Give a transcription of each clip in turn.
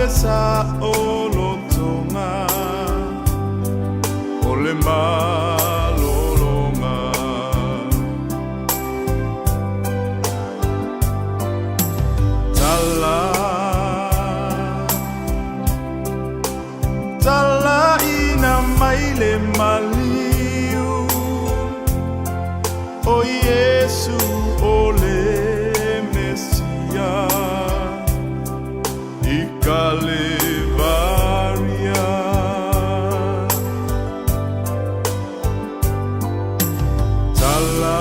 le saʻolotoga o le malologa. Tala, talaʻina mai le maliu o Iesu o le Mesia i Kalevaria. Tala,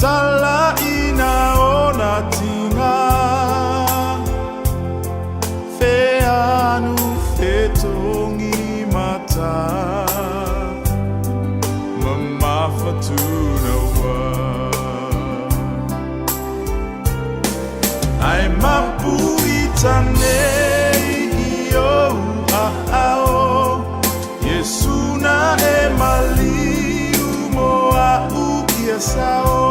talaʻina ona tiga, feanu fetogi mata, mamafa tunaua. Ae mapuita nei i ou aao, Iesu na e maliu mo a'u ia sao,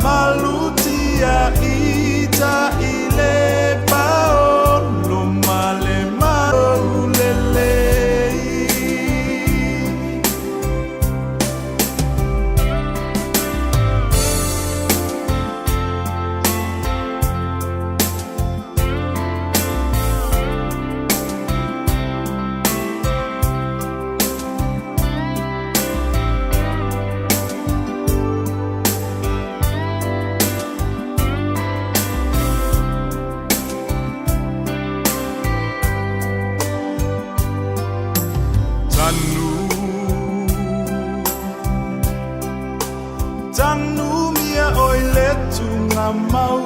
malutia ita i le paolo ma le maulelei. Tanu, tanu mia oi le tugamau,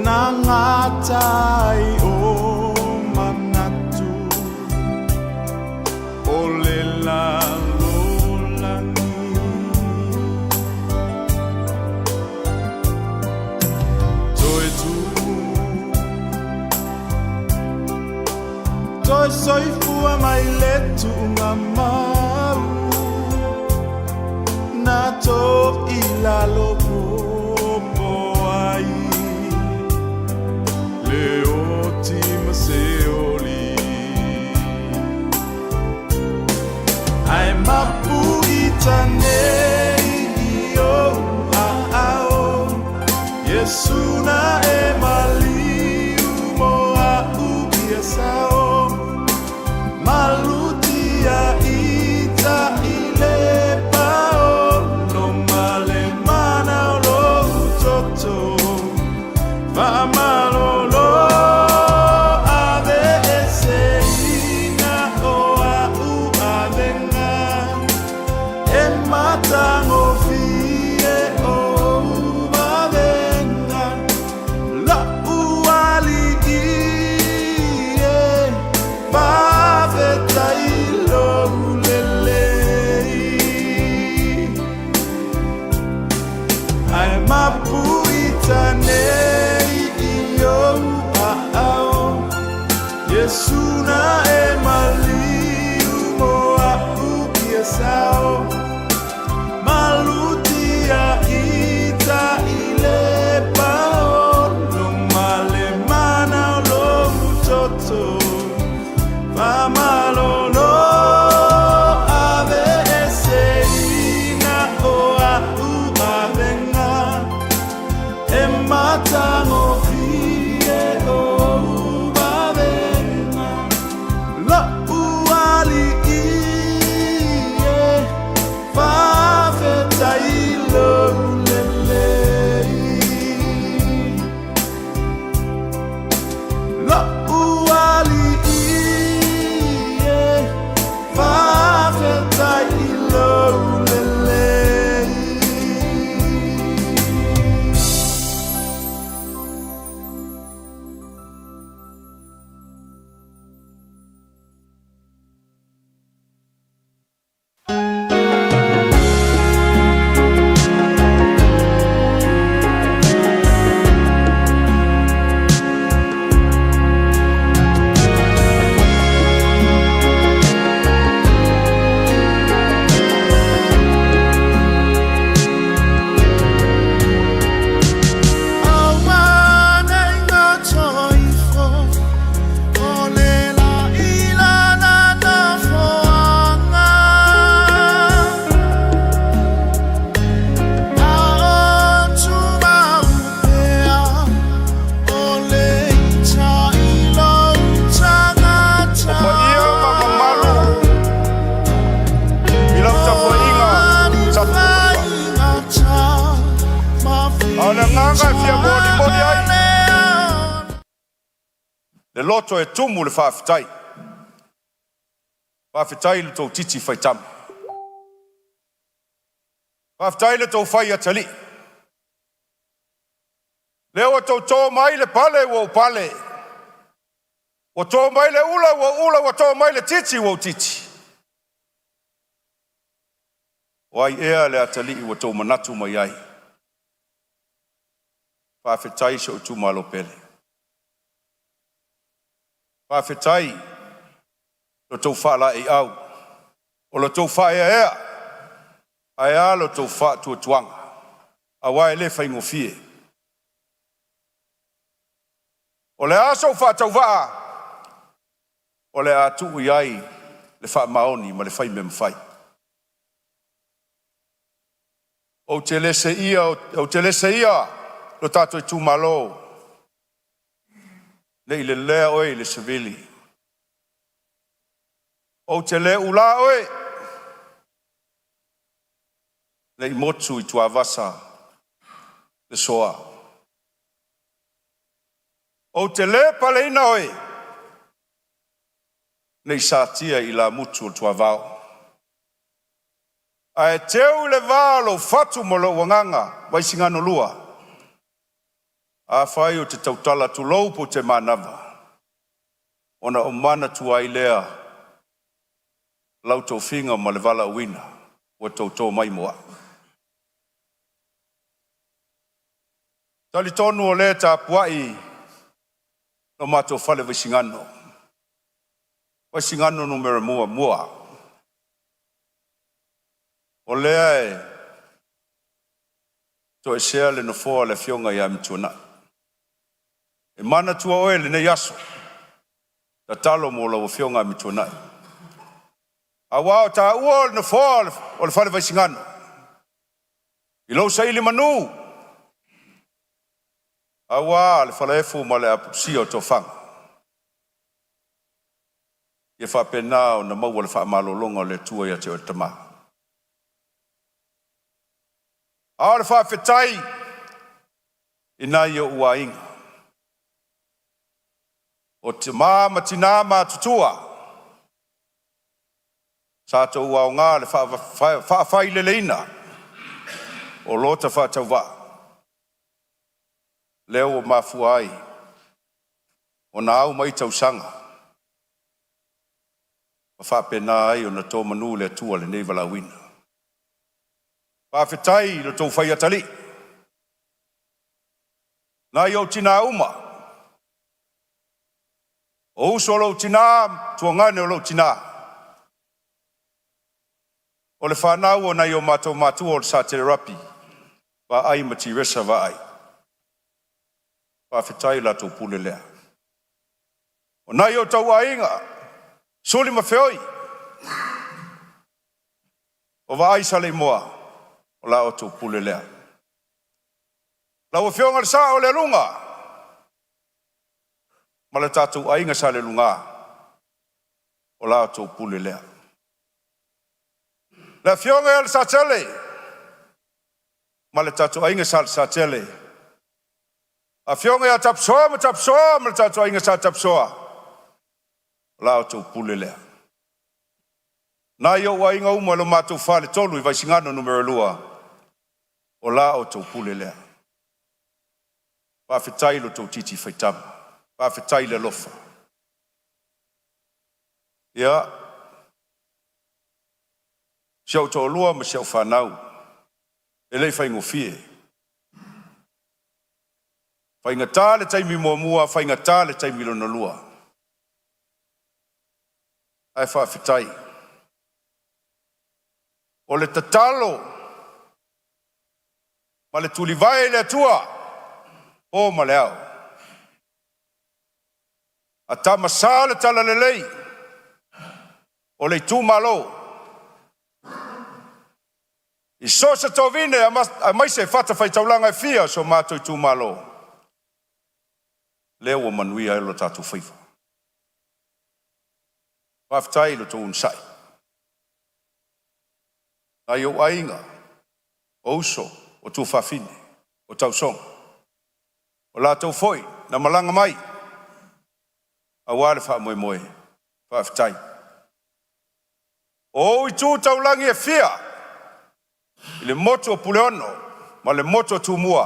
na gatai o manatu o le lalolagi. Toe tu, toe soifua mai le tugamau, na to i lalo popo ai le oti ma se oli. Ae mapuita nei i ou aao, Iesu na e maliu mo a'u ia sao, malutia ita i le paolo ma le mana o lou toto faamalolo, aveeseina o a'u avega e matagofie ou vavega, lo'u alii e, faafetai lou lelei. Ae mapuita nei i ou aao, Iesu na e maliu mo a'u ia sao. Le loto e tumu le faafetai. Faafetai i lo outou titi faitama. Faafetai i lo outou fai atalii. Lea ua outou to mai le pale ua ou pale, ua to mai le ula ua ou ula, ua to mai le titi ua ou titi. O ai ea le atalii ua outou manatu mai ai? Faafetai i si ou itumalo pele. Faafetai i lo outou faalaeiau, o lo outou faaeaea ae a lo outou faatuatuaga, aua e le faigofie. O le a sou faatauvaa, o le a tuu i ai le faamaoni ma le faimea mafai. Ou te le seia lo tatou itumalo, ne i lelea oe i le savili. Ou te le ulā oe, ne i motu i tuavasa le soa. Ou te le paleina oe, ne i satia e ilamutu o le tuavao. Ae teu i le va o lou fatu ma lou agaga, Vaisigano 2. Afai ou te tautala tulou pe ou te manava, ona ou manatua ai lea o lau tofiga ma le valaauina ua toto mai mo au. E talitonu o lea e tapuai lo matou fale Vaisigano, Vaisigano 1, o lea e toesea le nofoa o le afioga ia Amituanai. E manatua oe i lenei aso, tatalo mo lau afioga Amituanai, aua o taua o le nofoa o le Fale Vaisigano i lou sailimanu aua le falaefu ma le apulusia o tofaga, ia faapena ona maua le faamalologa o le Atua ia te oe le Tama. A o le faafetai i nai ou aiga, o tama ma tina matutua sa outou aoga i le faafaileleina o lo ta faatauvaa, lea ua mafua ai ona au mai tausaga ma faapena ai ona to manu le Atua i lenei valaauina. Faafetai i lo outou fai atalii, nai ou tina uma, o uso o lou tina, tuagane o lou tina, o le fanau a nai o matou matua o le Sa Tere Vaai ma Tiresa Vaai. Faafetai i la outou pule lea. O nai o tatou aiga, Suli ma Feoi, o Vaai Saleimoa, o la outou pule lea. Lau Afioga i le Sao o Lealuga ma le tatou aiga Sa Lealuga, o la outou pule lea. Le afioga ia Lesatele ma le tatou aiga Sa Lesatele, afioga ia Tapisoa ma Tapisoa ma le tatou aiga Sa Tapisoa, o la outou pule lea. Nai ou aiga uma i lo matou faletolu i Vaisigano Nu.2, o la outou pule lea. Faafetai i lo outou titi faitama, faafetai le alofa. Ia, si ou toalua ma si au fanau, e le i faigofie. Faigata le taimi muamua, faigata le taimi lona lua, ae faafetai. O le tatalo ma le tulivae i le Atua, po ma le ao, a tamasa le talalelei o le itumalo i so o se tovine aemaise fatafaitaulaga e fia o si o matou itumalo, lea ua manuia ai lo tatou faiva. Faafetai i lo outou onosai. Nai ou aiga, o uso, o tuafafine, o tausoga, o latou foi na malaga mai. Auā le faamoemoe. Faafetai. O ou itu taulagi e fia i le motu o Puleono ma le motu o Tumua,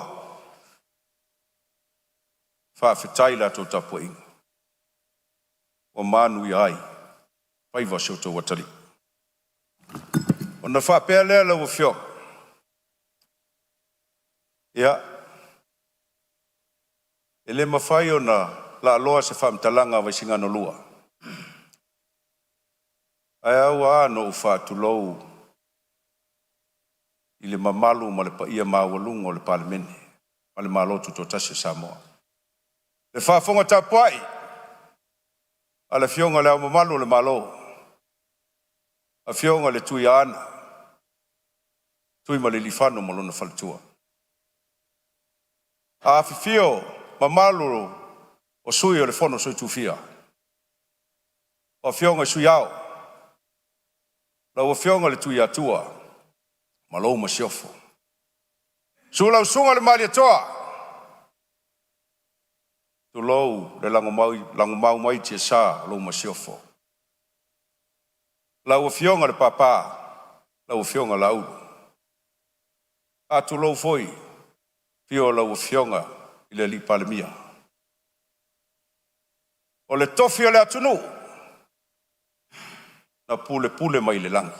faafetai i la outou tapuaiga ua manuia ai faiva o si o outou atalii. Ona faapea lea lau Afioga, ia, e le mafai ona laaloa se faamatalaga a Vaisigano 2, ae ao lava ona ou faatulou i le mamalu ma le paia maualuga o le Palemene ma le Malo Tutoatasi o Samoa. Le faafofoga tapuai a le Afioga i Le Ao Mamalu o le Malo, Afioga i le Tuiaana Tuimalealiifano ma lona faletua. Afifio mamalu o Sui o le Fono a Sui Tofia, Afioga i Sui Ao, lau Afioga i le Tuiatua ma lou masiofo. Susu lau Susuga i le Malietoa, tulou le lagomau mai tiasa o lou masiofo. Lau Afioga i le Papa, lau Afioga Laauli. Faatulou foi i le afio o lau Afioga i le Palemia. O le tofi o le atunuu na pulepule mai le lagi.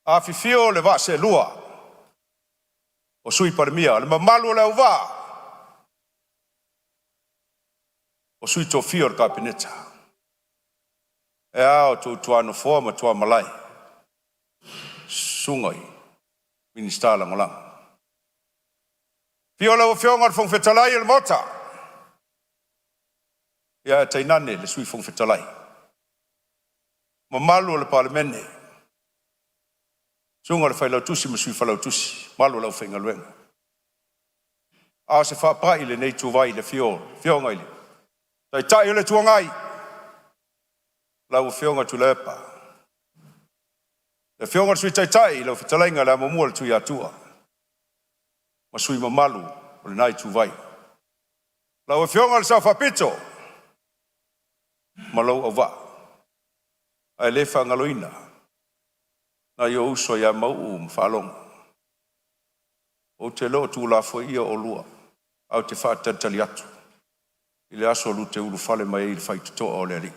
Afifio le vaa seelua o Sui Palemia, le mamalu o le auvaa o sui tofia o le Kapeneta, ae a outou tuanofoa ma tuamalae, susuga i Minisita Lagolago. Afio lau Afioga i le Fofoga Fetalai o le Maota, ae tainane le Sui Fofoga Fetalai, mamalu o le Palemene, susuga i le Failautusi ma le Sui Failautusi, mamalu o le aufaigaluega. A o se faapai i lenei ituvai i le afio o le Afioga i le Taitai o le Itu Agai, lau Afioga Tuilaepa. Le Afioga i le Sui Taitai lau Fetalaiga le Amomua a le Tuiatua ma sui usufono mamalu o lena ituvai. Lau Afioga i le Sao Faapito ma lou auvaa, ae le faagaloina nai ou uso ia Mauu ma Faalogo. Ou te le o tuulafoaia oulua, ae ou te faatalitali atu i le aso lua te ulufale mai ai i le faitotoa o le Alii.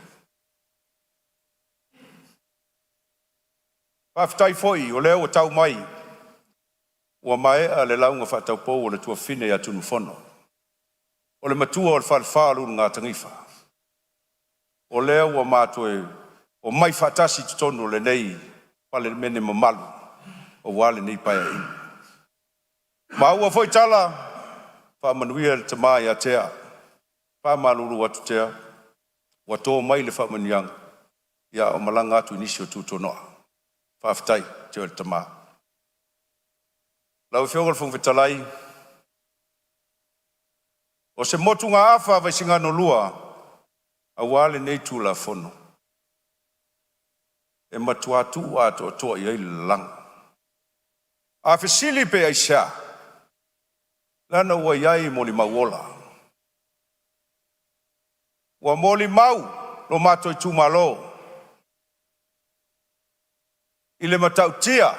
Faafetai foi o lea ua tau mai ua maea le lauga faataupou a le tuafafine ia Tunumafono, o le matua o le falefa o le Ulugatanifa. O lea ua matoe omai faatasi i totonu o lenei Palemene mamalu aua lenei Paeaiga. Maua foi tala, faamanuia le Tama ia Tea, faamalulu atu Tea, ua to mai le faamanuiaga a o malaga atu i nisi o tutonoa. Faafetai i le Tama. Lau Afioga i le Fofoga Fetalai, o se motugaafa a Vaisigano 2 aua lenei Tulafono, e matua tuu atoatoa i ai le lalago. A fesili pe aisea? Leaga ua i ai molimau ola. Ua molimau lo matou itumalo i le matautia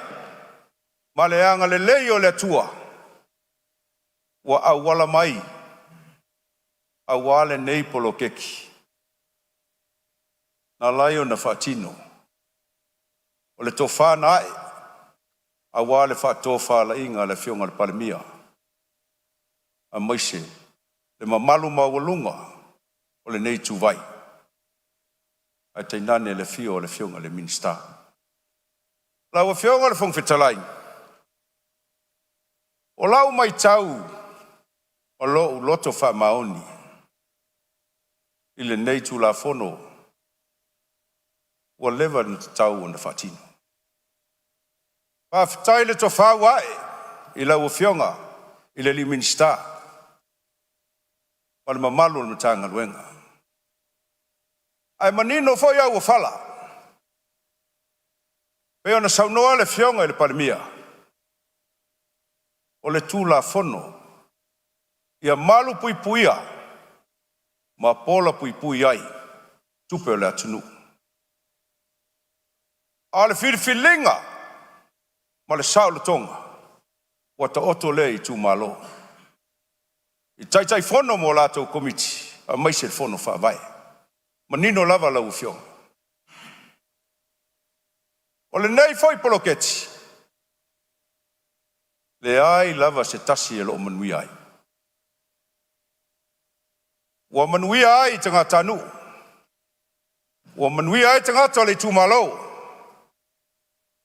ma le agalelei o le Atua ua auala mai aua lenei poloketi na ala ai ona faatino o le tofa na ae aua le faatofalaiga a le Afioga i le Palemia aemaise le mamalu maualuga o lenei ituvai, ae tainane le afio o le Afioga i le Minisita. Lau Afioga i le Fofoga Fetalai, o lau matau ma lou loto faamaoni i lenei Tulafono ua leva ona tatau ona faatino. Faafetai le tofa ua ae i lau Afioga i le Minisita ma le mamalu o le Matagaluega, ae manino foi auofala e pei ona saunoa le Afioga i le Palemia, o le Tulafono ia malupuipuia Ma pola puipui ai tupe o le atunuu. A o le filifiliga ma le saolotoga ua taoto lea i itumalo, i Taitaifono ma o latou Komiti aemaise le Fono Faavae. Manino lava lau Afioga. O lenei foi poloketi, leai lava se tasi e le o manuia ai. Ua manuia ai tagatanuu, ua manuia ai tagata o le itumalo,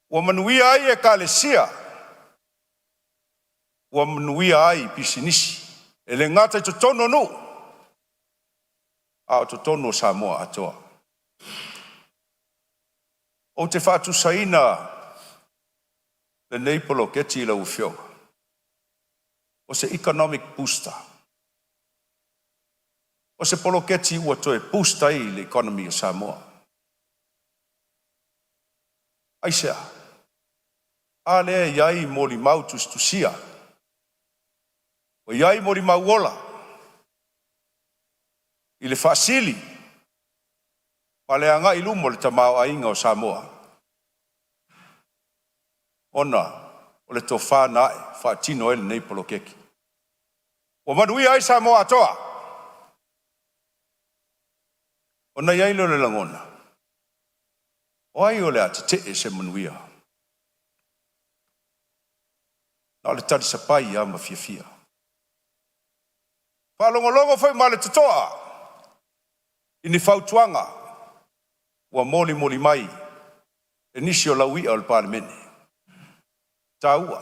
ua manuia ai ekalesia, ua manuia ai pisinisi, e le gata i totonu o Nuu a o totonu o Samoa atoa. Ou te faatusaina lenei poloketi lau Afioga, o se economic booster. O se poloketi ua toe boost ai le economy o Samoa. Aisea? A lea e i ai molimau tusitusia, ua i ai molimau ola i le faasili ma le agai i luma o le tamaoaiga o Samoa, ona o le tofa na ae faatino ai lenei poloketi. Ua manuia ai Samoa atoa. Ona i ai lea o le lagona, o ai o le a tete'e i se manuia? Na o le talisapai lava ma fiafia. Faalogologo foi ma le totoa i ni fautuaga ua molimoli mai e nisi o lauia o le Palemene. E taua,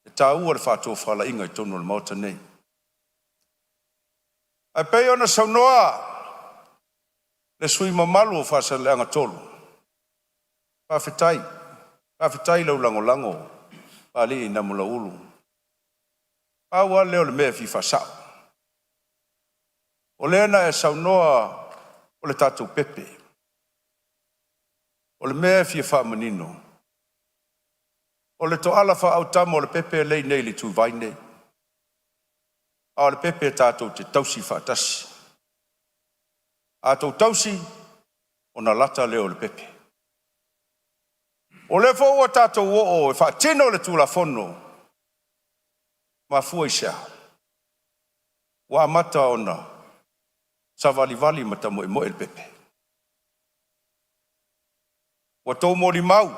e taua le faatofalaiga i totonu o le Maota nei. Ae pei ona saunoa le sui usufono mamalu o Faasaleleaga 3, faafetai, faafetai i lau lagolago Papalii Namulauulu. Pau lava lea o le mea e fia faasao, o lea na e saunoa o le tatou pepe. O le mea e fia faamanino, o le toala faaautama o le pepe lea e i inei i le ituvai lenei, a o le pepe tatou te tausi faatasi. A outou tausi ona lata lea o le pepe. O lea foi ua tatou oo e faatino le Tulafono, mafua i se a? Ua amata ona savalivali ma tamoemoe le pepe. Ua outou molimau,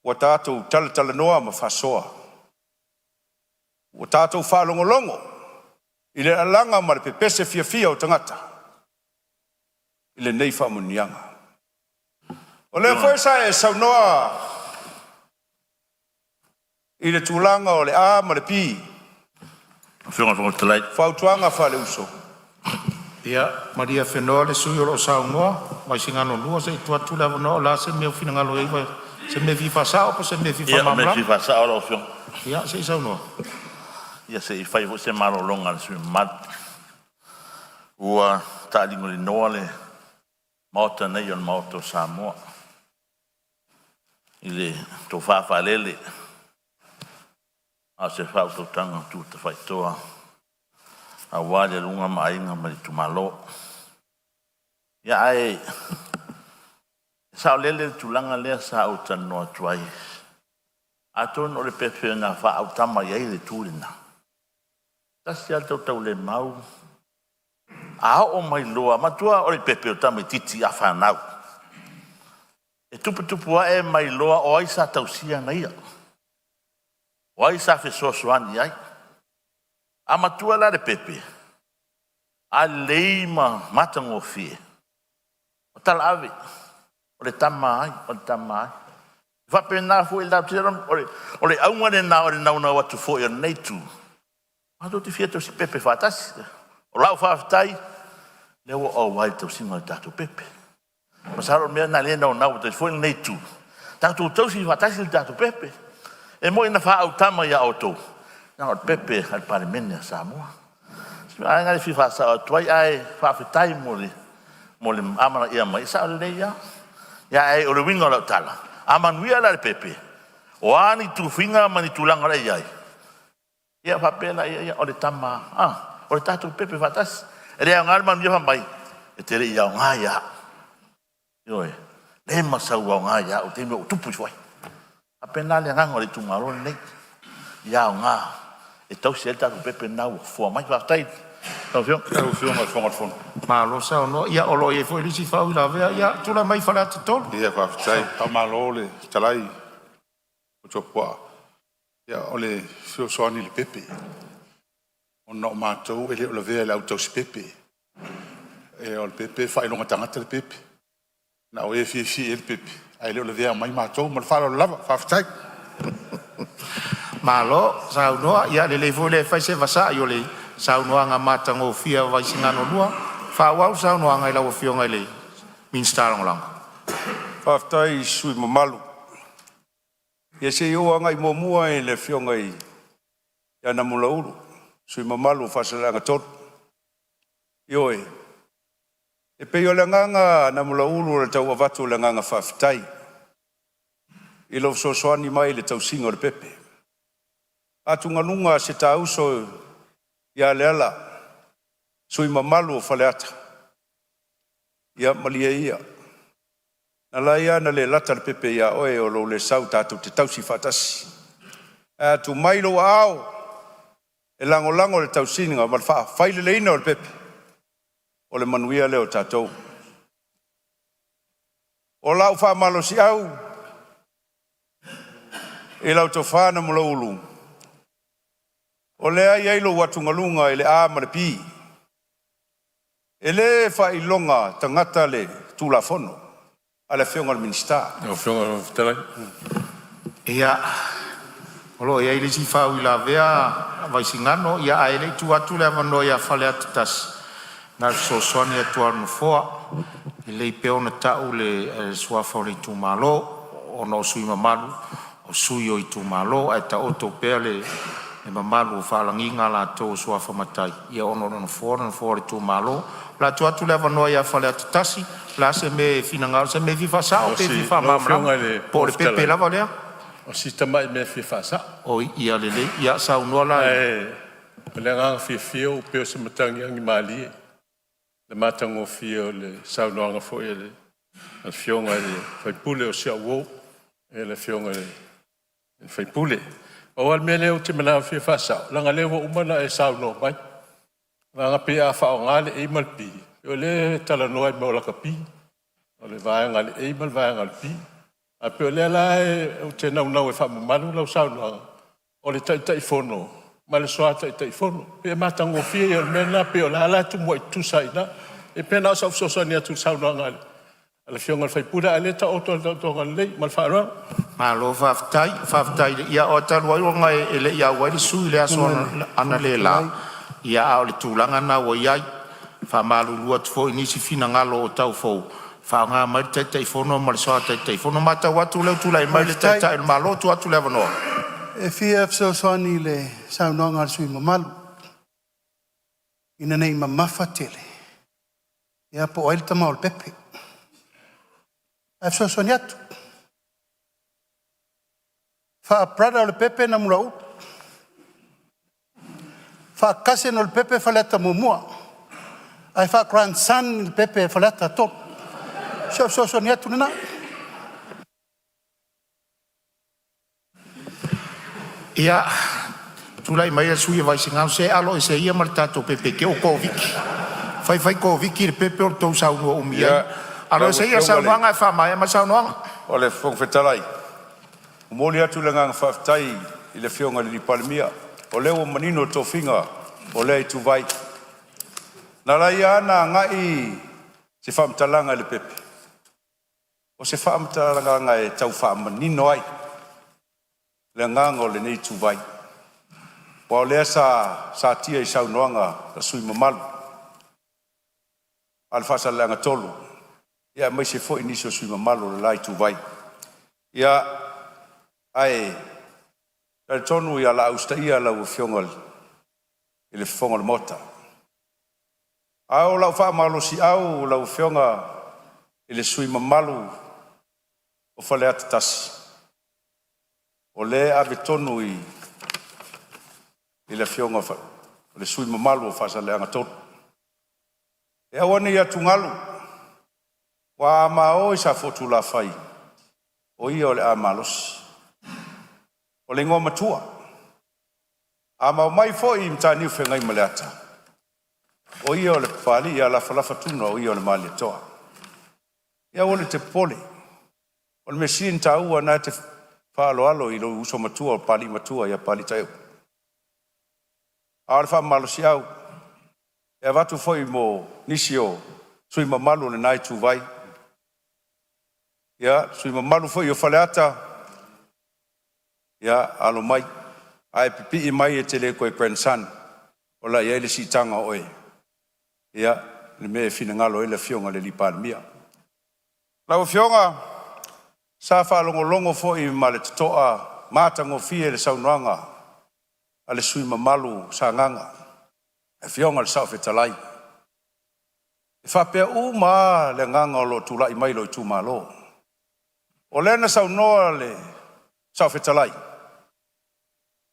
ua tatou talatalanoa ma faasoa, ua tatou faalogologo i le lalaga ma le pepese fiafia o tagata i lenei faamanuiaga. O lea foi sa e saunoa i le tulaga o le A ma le P, Afioga i le Fofoga Fetalai. fautuaga faale-uso, Ia malie afenoa le sui usufono o lo o saunoa mai Vaisigano 2 se i tuu atu le avanoa. O le a se mea ua finagalo i ai, o se mea e fia faasao po o se mea e fia Ia, o le mea e faamalamalama? fia faasao lau Afioga. Ia se i saunoa. Ia se i fai foi se malologa a le sui usufono mamalu. Ua taaligoligoa le Maota nei o le Maota o Samoa i le tofa faalele a o se faautautaga tutafaitoa aua le aluga ma aiga ma le itumalo. Ia ae saolele le tulaga lea sa ou talanoa atu ai, atonu o le pepe na faaautama i ai le tu lena, tasi lava le tautaulemau a oo mai loa, manatua o le pepe o le tamaitiiti a fanau, e tuputupu ae ma iloa o ai sa tausia ana ia, o ai sa fesoasoani i ai. A matua la le pepe, a lelei ma matagofie, o talaave, o le tama a ai, o le tama a ai. E faapena foi la, ou te iloa o le auga lena o le naunau atu foi o lenei itu, matou te fia tausi pepe faatasi. O lau faafetai, o lea ua ou auai i le tausiga o le tatou pepe. Masalo o le mea lena o lea e naunau atu ai foi lenei itu, tatou tausi faatasi le tatou pepe. E moni na faaautama ia outou, leaga o le pepe a le Palemene a Samoa. O si mea lena e fia faasao atu ai, ae faafetai mo le amanaia mai, e sao lelei lava. Ae o le uiga o lau tala, a manuia la le pepe, o a ni tofiga ma ni tulaga o le a i ai, Ia faapea laia, ia o le tama a, o le tatou pepe faatasi. E le aoga le manuia fai mai, e te le i aoga ia au. Ioe, le ma sau aoga ia au i le taimi o ou tupu ifo ai. Faapena le agaga o le itumalo lenei, ia aoga e tausi ai le tatou pepe lena ua fofoa mai. Faafetai i lau Afioga. Lau Afioga i le Fofoga o le Fono. Malo saunoa. Ia o lo o i ai foi le isi faauilavea. Ia tulai mai Faleata 3. Ia faafetai. Faamalo le fetalai Toetauapuaa. Ia o le fesoasoani i le pepe, ona o matou e le o lavea i le au tausi pepe. O le pepe e faailoga tagata le pepe. Na o e e fiafia i ai le pepe ae le o lavea mai matou. Ma le faaaloalo lava. Faafetai. Malo saunoa. Ia lelei foi le fai se vasai o le saunoaga matagofie a Vaisigano 2. Faaauau le saunoaga i lau Afioga i le Minisita Lagolago. Faafetai i sui usufono mamalu. Ia se i ou agai muamua i le afioga ia Namulauulu, sui usufono mamalu o Faasaleleaga 3. Ioe, e pei o le agaga Namulauulu o le tau avatu o le agaga faafetai i lou fesoasoani mai i le tausiga o le pepe. Atugaluga a si ta uso ia Leala, sui usufono mamalu o Faleata, ia malie ia, na ala ai ona le lata le pepe ia oe o lou le sau tatou te tausi faatasi. Ae a tuu mai i lou aao e lagolago i le tausiga ma le faafaileleina o le pepe, o le manuia lea o tatou. O lau faamalosiau i lau tofa Namulauulu, o lea e i ai lou atugaluga i le A ma le P. E le faailoga tagata le Tulafono a le Afioga i le Minisita. Lau Afioga i le Fofoga Fetalai. Ia, o lo o i ai le isi faauilavea a Vaisigano, ae le i tuu atu le avanoa ia Faleata 1, na o le fesoasoani atu lava o le Nofoa. E lelei pea ona tau le suafa o le itumalo ona o sui usufono mamalu o sui o itumalo, ae taoto pea le mamalu o faalagiga latou o suafa matai ona o le nofoa o le nofoa o le itumalo. O le a tuu atu le avanoa ia Faleata 1, o le a se mea e finagalo, o se mea e fia faasao pe fia Lau faamalamalama Afioga i le po o Fofoga le pepe Fetalai, lava lea. o si tamai mea e fia faasao. Oi, ia lelei, ia saunoa la. Ae o le agaga fiafia ua pei o se matagi agimalie le matagofie o le saunoaga foi a le Afioga i le sui usufono o si au uo, le Afioga i le sui usufono. Pau lava le mea lea ou te manao e fia faasao, leaga o lea ua uma ona e saunoa mai, leaga pei a faaaoga le A ma le B, o lea e talanoa i mea o lakapi, o le vaega a le A ma le vaega a le B. Ae pei o lea la ou te naunau e faamamalu lau saunoaga, o le Taitaifono ma le Sua Taitaifono. E pei o le matagofie ia o le mea lena, pei o la e la e tumuai tutusa ai i ina. E pei na o sau fesoasoani atu i le saunoaga a le Afioga i le sui usufono, a o lea e taoto lava i le taotoga lelei. Ma le faaaloalo. Malo faafetai, faafetai. Ia talu ai ona e le i auai le sui usufono i le aso analeila, ia a o le tulaga lena ua i ai. E faamalulu atu foi i nisi finagalo o taufou, faaaoga mai le Taitaifono ma le Sua Taitaifono. Ua matau atu o lea ua tulai mai le Faafetai. Taitai o le Malo, tuu atu le avanoa. E fia fesoasoani i le saunoaga a le sui usufono mamalu, ina ne i mamafa tele, ia po o ai le tama o le pepe. Ae fesoasoani atu, faa-brother o Lepepe Namulauulu, faa-cousin o Lepepe Faleata 1, ae faa-grandson Lepepe Faleata 3. O si au fesoasoani atu lena. Ia, tulai maia le sui usufono mo Vaisigano, se aloese ia ma le tatou pepe i te i ua Koviti. Fai fai Koviti le pepe o le tou saunoa umi ai. Ia, lau Aloese ia le Afioga i le saunoaga ae faamaea mai le saunoaga. O le Fofoga Fetalai, e momoli atu le agaga faafetai i le Afioga i le Palemia, o lea ua manino tofiga o lea ituvai. Na ala ai ona agai se faamatalaga i le pepe, o se faamatalaga e tau faamanino ai le agaga o lenei ituvai, aua o lea sa satia i saunoaga a sui usufono mamalu a le Faasaleleaga 3, aemaise foi nisi o sui usufono mamalu o le la ituvai. Ia, ae talitonu o le a usitaia lau Afioga i le Fofoga o le Maota. A o lau faamalosiau lau Afioga i le sui usufono mamalu o Faleata 1, o lea e ave tonu i i le Afioga i le sui usufono mamalu o Faasaleleaga 3. E aua ne i atugalu, aua a ma o i Safotulafai, o ia o le a malosi. O le igoa matua. A ma omai foi i Mataniu Feagaimaleata, o ia o le Papalii ia Lafalafa Tuna o ia o le Malietoa. Ia aua te popole, o le mea sili ona taua o lena e te faaaloalo i lou uso matua le Papalii Matua ia Papalii Taeu. A o le faamalosiau e avatu foi mo nisi o sui usufono mamalu o lena ituvai, ia, sui usufono mamalu foi o Faleata, ia alo mai, a e pipii mai e te le toe grandson, o le a i ai le siitaga o oe i le mea e finagalo ai le Afioga i le Palemia. Lau Afioga, sa faalogologo foi ma le totoa matagofie i le saunoaga a le sui usufono mamalu o Sagaga, le Afioga i le Saofetalai. E faapea uma lava le agaga o lo o tulai mai i lou itumalo. O lea na saunoa le Saofetalai,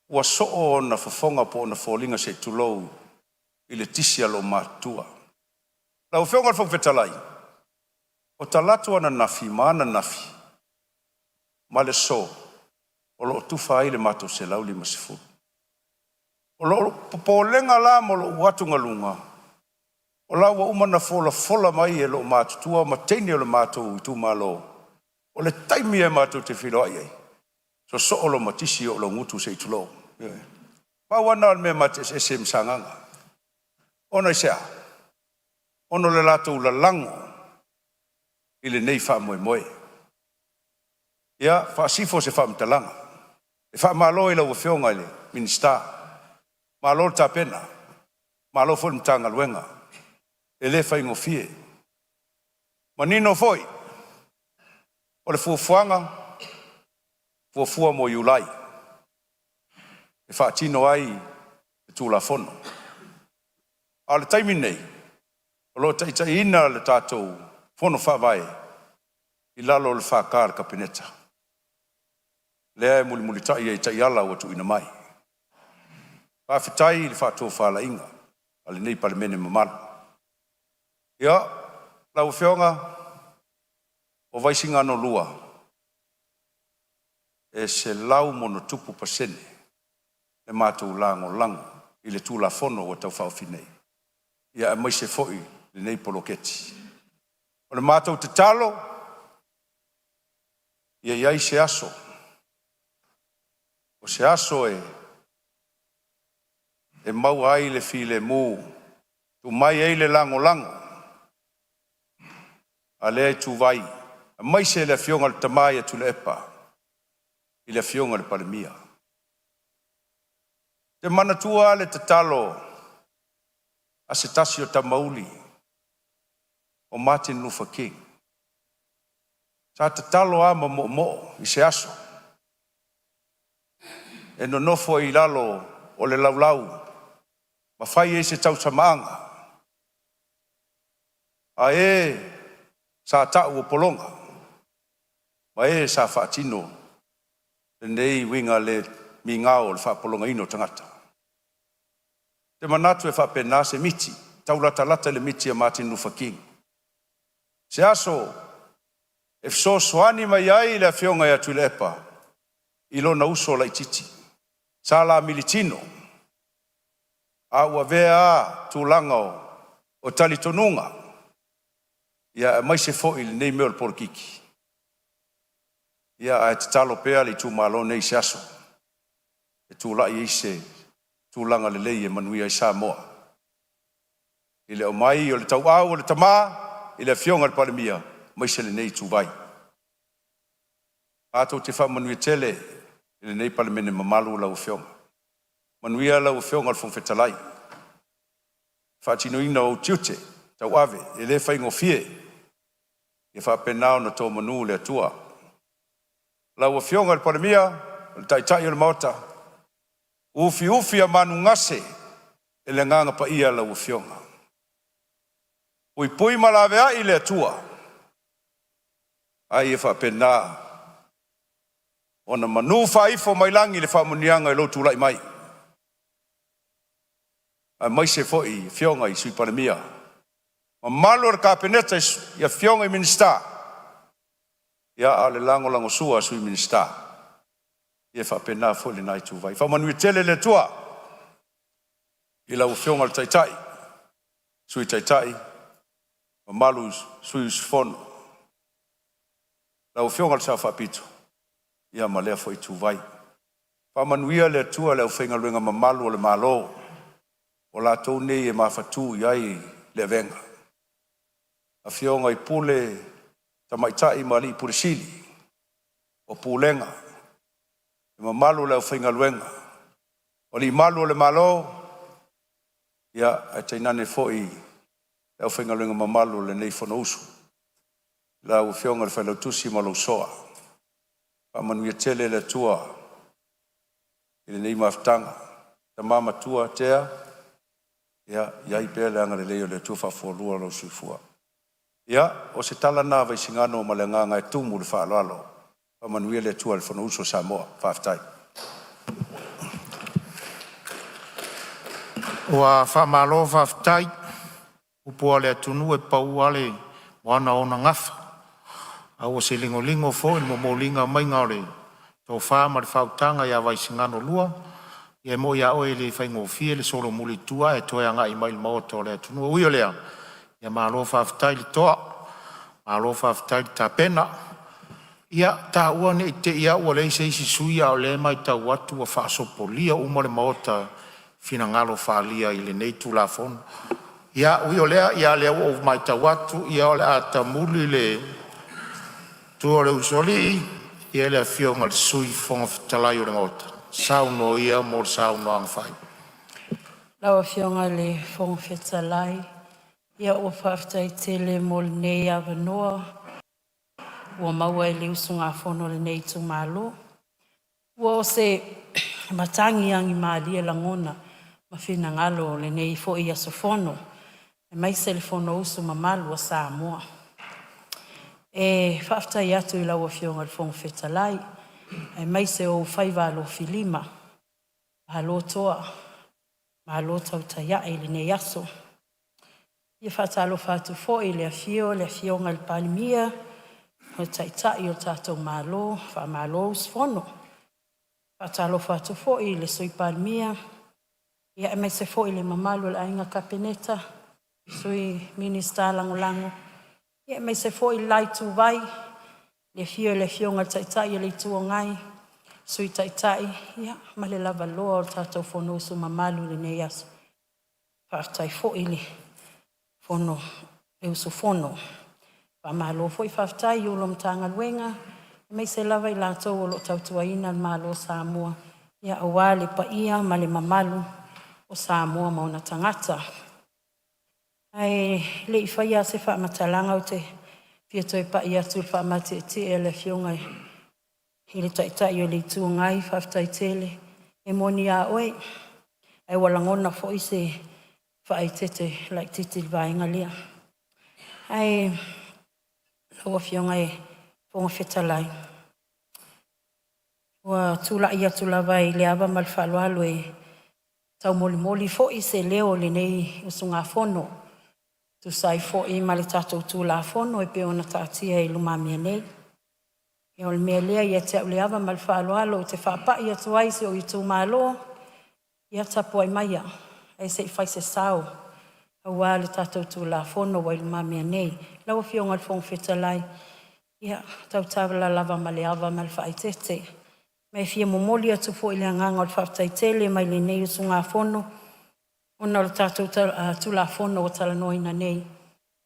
ua soo ona fofoga po o ona foliga se i tulou i le tisi a loomatutua. Lau Afioga i le Fofoga Fetalai, o talaatu ananafi ma ananafi ma le aso, o lo o tufa ai le matou 150. O lou popolega la ma lou atugaluga, o la ua uma ona folafola mai e loomatutua ma teine o le matou itumalo, o le taimi lava matou te feiloai ai, sosoo loma tisi oo i lou gutu se i tulou. Ioe. Pau lava lena o le mea ma te eseese ai ma Sagaga. Ona o se a? Ona o le latou lalago i lenei faamoemoe. Ia faasifo se faamatalaga, e faamalo i lau Afioga i le Minisita, malo le tapena, malo foi i le Matagaluega, e le faigofie. Manino foi o le fuafuaga, fuafua mo Iulai e faatino ai le Tulafono. A o le taimi lenei, o lo o taitaiina le tatou Fono Faavae i lalo o le FK a le Kapeneta, lea e mulimulitai ai i taiala ua tuuina mai. Faafetai i le faatofalaiga a lenei Palemene mamalu. Ia, lau Afioga, o Vaisigano 2, e 100+% le matou lagolago i le Tulafono ua Tau Faaofi nei, aemaise foi lenei poloketi. O le matou tatalo, ia i ai se aso, o se aso e maua ai le filemu, tuu mai ai le lagolago a lea ituvai aemaise le Afioga i le Tama ia Tuilaepa i le Afioga i le Palemia. Ou te manatua lava le tatalo a se tasi o tamauli o Martin Lufa King, sa tatalo lava ma moomoo i se aso e nonofo ai i lalo o le laulau ma fai ai se tausamaaga a e sa ta'u o pologa ma e sa faatino lenei uiga le migao o le faapologaina o tagata. Ou te manatu e faapena se miti, taulatalata i le miti a Martin Lufa King, se aso e fesoasoani mai ai le Afioga ia Tuilaepa i lona uso laitiiti sa la militino, a ua avea lava tulaga o talitonuga aemaise foi lenei mea o le polokiki. Ia ae tatalo pea le itumalo lenei i se aso e tulai ai se tulaga lelei e manuia ai Samoa i le aumai o le tauau o le tama i le Afioga i le Palemia aemaise lenei ituvai. Matou te faamanuia tele i lenei Palemene mamalu lau Afioga. Manuia lau Afioga i le Fofoga Fetalai i le faatinoina o ou tiute tauave e le faigofie. Ia faapena ona to manu le Atua. Lau Afioga i le Palemia o le Taitai o le Maota, ufiufi manugase e le Agaga Paia lau Afioga, puipui ma laveai le Atua a ia faapena ona manu faaifo mai lagi le faamanuiaga i lou tulai mai. Aemaise foi Afioga i Sui Palemia, mamalu o le Kapeneta i Afioga i Minisita, a o le lagolagosua a Sui Minisita. Ia faapena foi lena ituvai. Faamanuia tele le Atua i lau Afioga i le Taitai, Sui Taitai, mamalu i sui usufono. Lau Afioga i le Sao Faapito ia ma lea foi ituvai. Faamanuia le Atua i le aufaigaluega mamalu a le Malo o latou nei e mafatu i ai le avega, afioga i Pule Tamaitai ma Alii Pule Sili o Pulega, le mamalu o le aufaigaluega, o alii malu o le Malo, ae tainane foi le aufaigaluega mamalu a lenei Fonousu. Lau Afioga i le Failautusi ma lou Soa, faamanuia tele le Atua i lenei mafutaga. Le tama matua Tea, ia i ai pea le agalelei o le Atua faafualua lou soifua. Ia, o se tala lena a Vaisigano ma le agaga e tumu i le faaaloalo. Faamanuia le Atua i le Fonousu a Samoa. Faafetai. Ua faamalo faafetai. O upu lava a le atunuu e pau lava le moana i ona gafa, a ua se ligoligo foi le momoliga mai o le tofa ma le faautaga ia Vaisigano 2. E moni a oe e le faigofie le solomuli i tua ae toe agai mai i le maota o le atunuu. Ui o lea, ia malo faafetai le toa, malo faafetai le tapena. Ia taua ne i te i lava ua leai se isi sui usufono, a o lea e matau atu ua faasopolia uma le Maota i finagalo faaalia i lenei Tulafono. Ia ui o lea, o lea ua ou matau atu o le a tamuli le tua o le usoalii i le Afioga i le Sui Fofoga Fetalai o le Maota, saunoa ia mo le saunoaga faaiu. Lau Afioga i le Fofoga Fetalai, ia ua faafetai tele mo lenei avanoa ua maua e le usugafono a lenei itumalo. Ua o se matagi agimalie lagona ma finagalo o lenei foi aso fono aemaise le fono usu mamalu a Samoa. E faafetai atu i lau Afioga i le Fofoga Fetalai aemaise o ou faiva alofilima, malo toa malo tautai a'e i lenei aso. E faatalofa atu foi i le afio o le Afioga i le Palemia o le Taitai o le tatou Malo, faamalo usufono. Faatalofa atu foi i le Sui Palemia aemaise foi le mamalu o le Aiga Kapeneta, Sui Minisita Lagolago aemaise foi le la ituvai i le afio o le Afioga i le Taitai o le Itu Agai, Sui Taitai ma le lavaloa o le tatou Fonousu mamalu i lenei aso. Faafetai foi le fono le usufono, faamalo foi faafetai i Ofisa Sili o Matagaluega aemaise lava i latou o loo tautuaina le Malo o Samoa aua le paia ma le mamalu o Samoa ma ona tagata. Ae lei faia se faamatalaga ou te fia toe pai atu i le faamatietie o le Afioga i le Taitai o le Itu Agai, faafetai tele. E moni a oe, ae ua lagona foi se faaeteete laititi i le vaega lea. Ae lau Afioga i le Fofoga Fetalai, ua tulai atu lava i le ava ma le faaaloalo e taumolimoli foi se leo o lenei usugafono e tusa ai foi ma le tatou Tulafono e pei ona taatia i lumamea nei. O le mea lea e ia te au le ava ma le faaaloalo ou te faapai atu ai i si ou itumalo, ia tapuai maia ae se i fai se sao aua le tatou Tulafono ua i lumamea nei. Lau Afioga i le Fofoga Fetalai, ia e tautala lava ma le ava ma le faaeteete. Ma e fia momoli atu foi le agaga o le faafetai tele mai lenei usugafono ona o le tatou Tulafono ua talanoaina nei.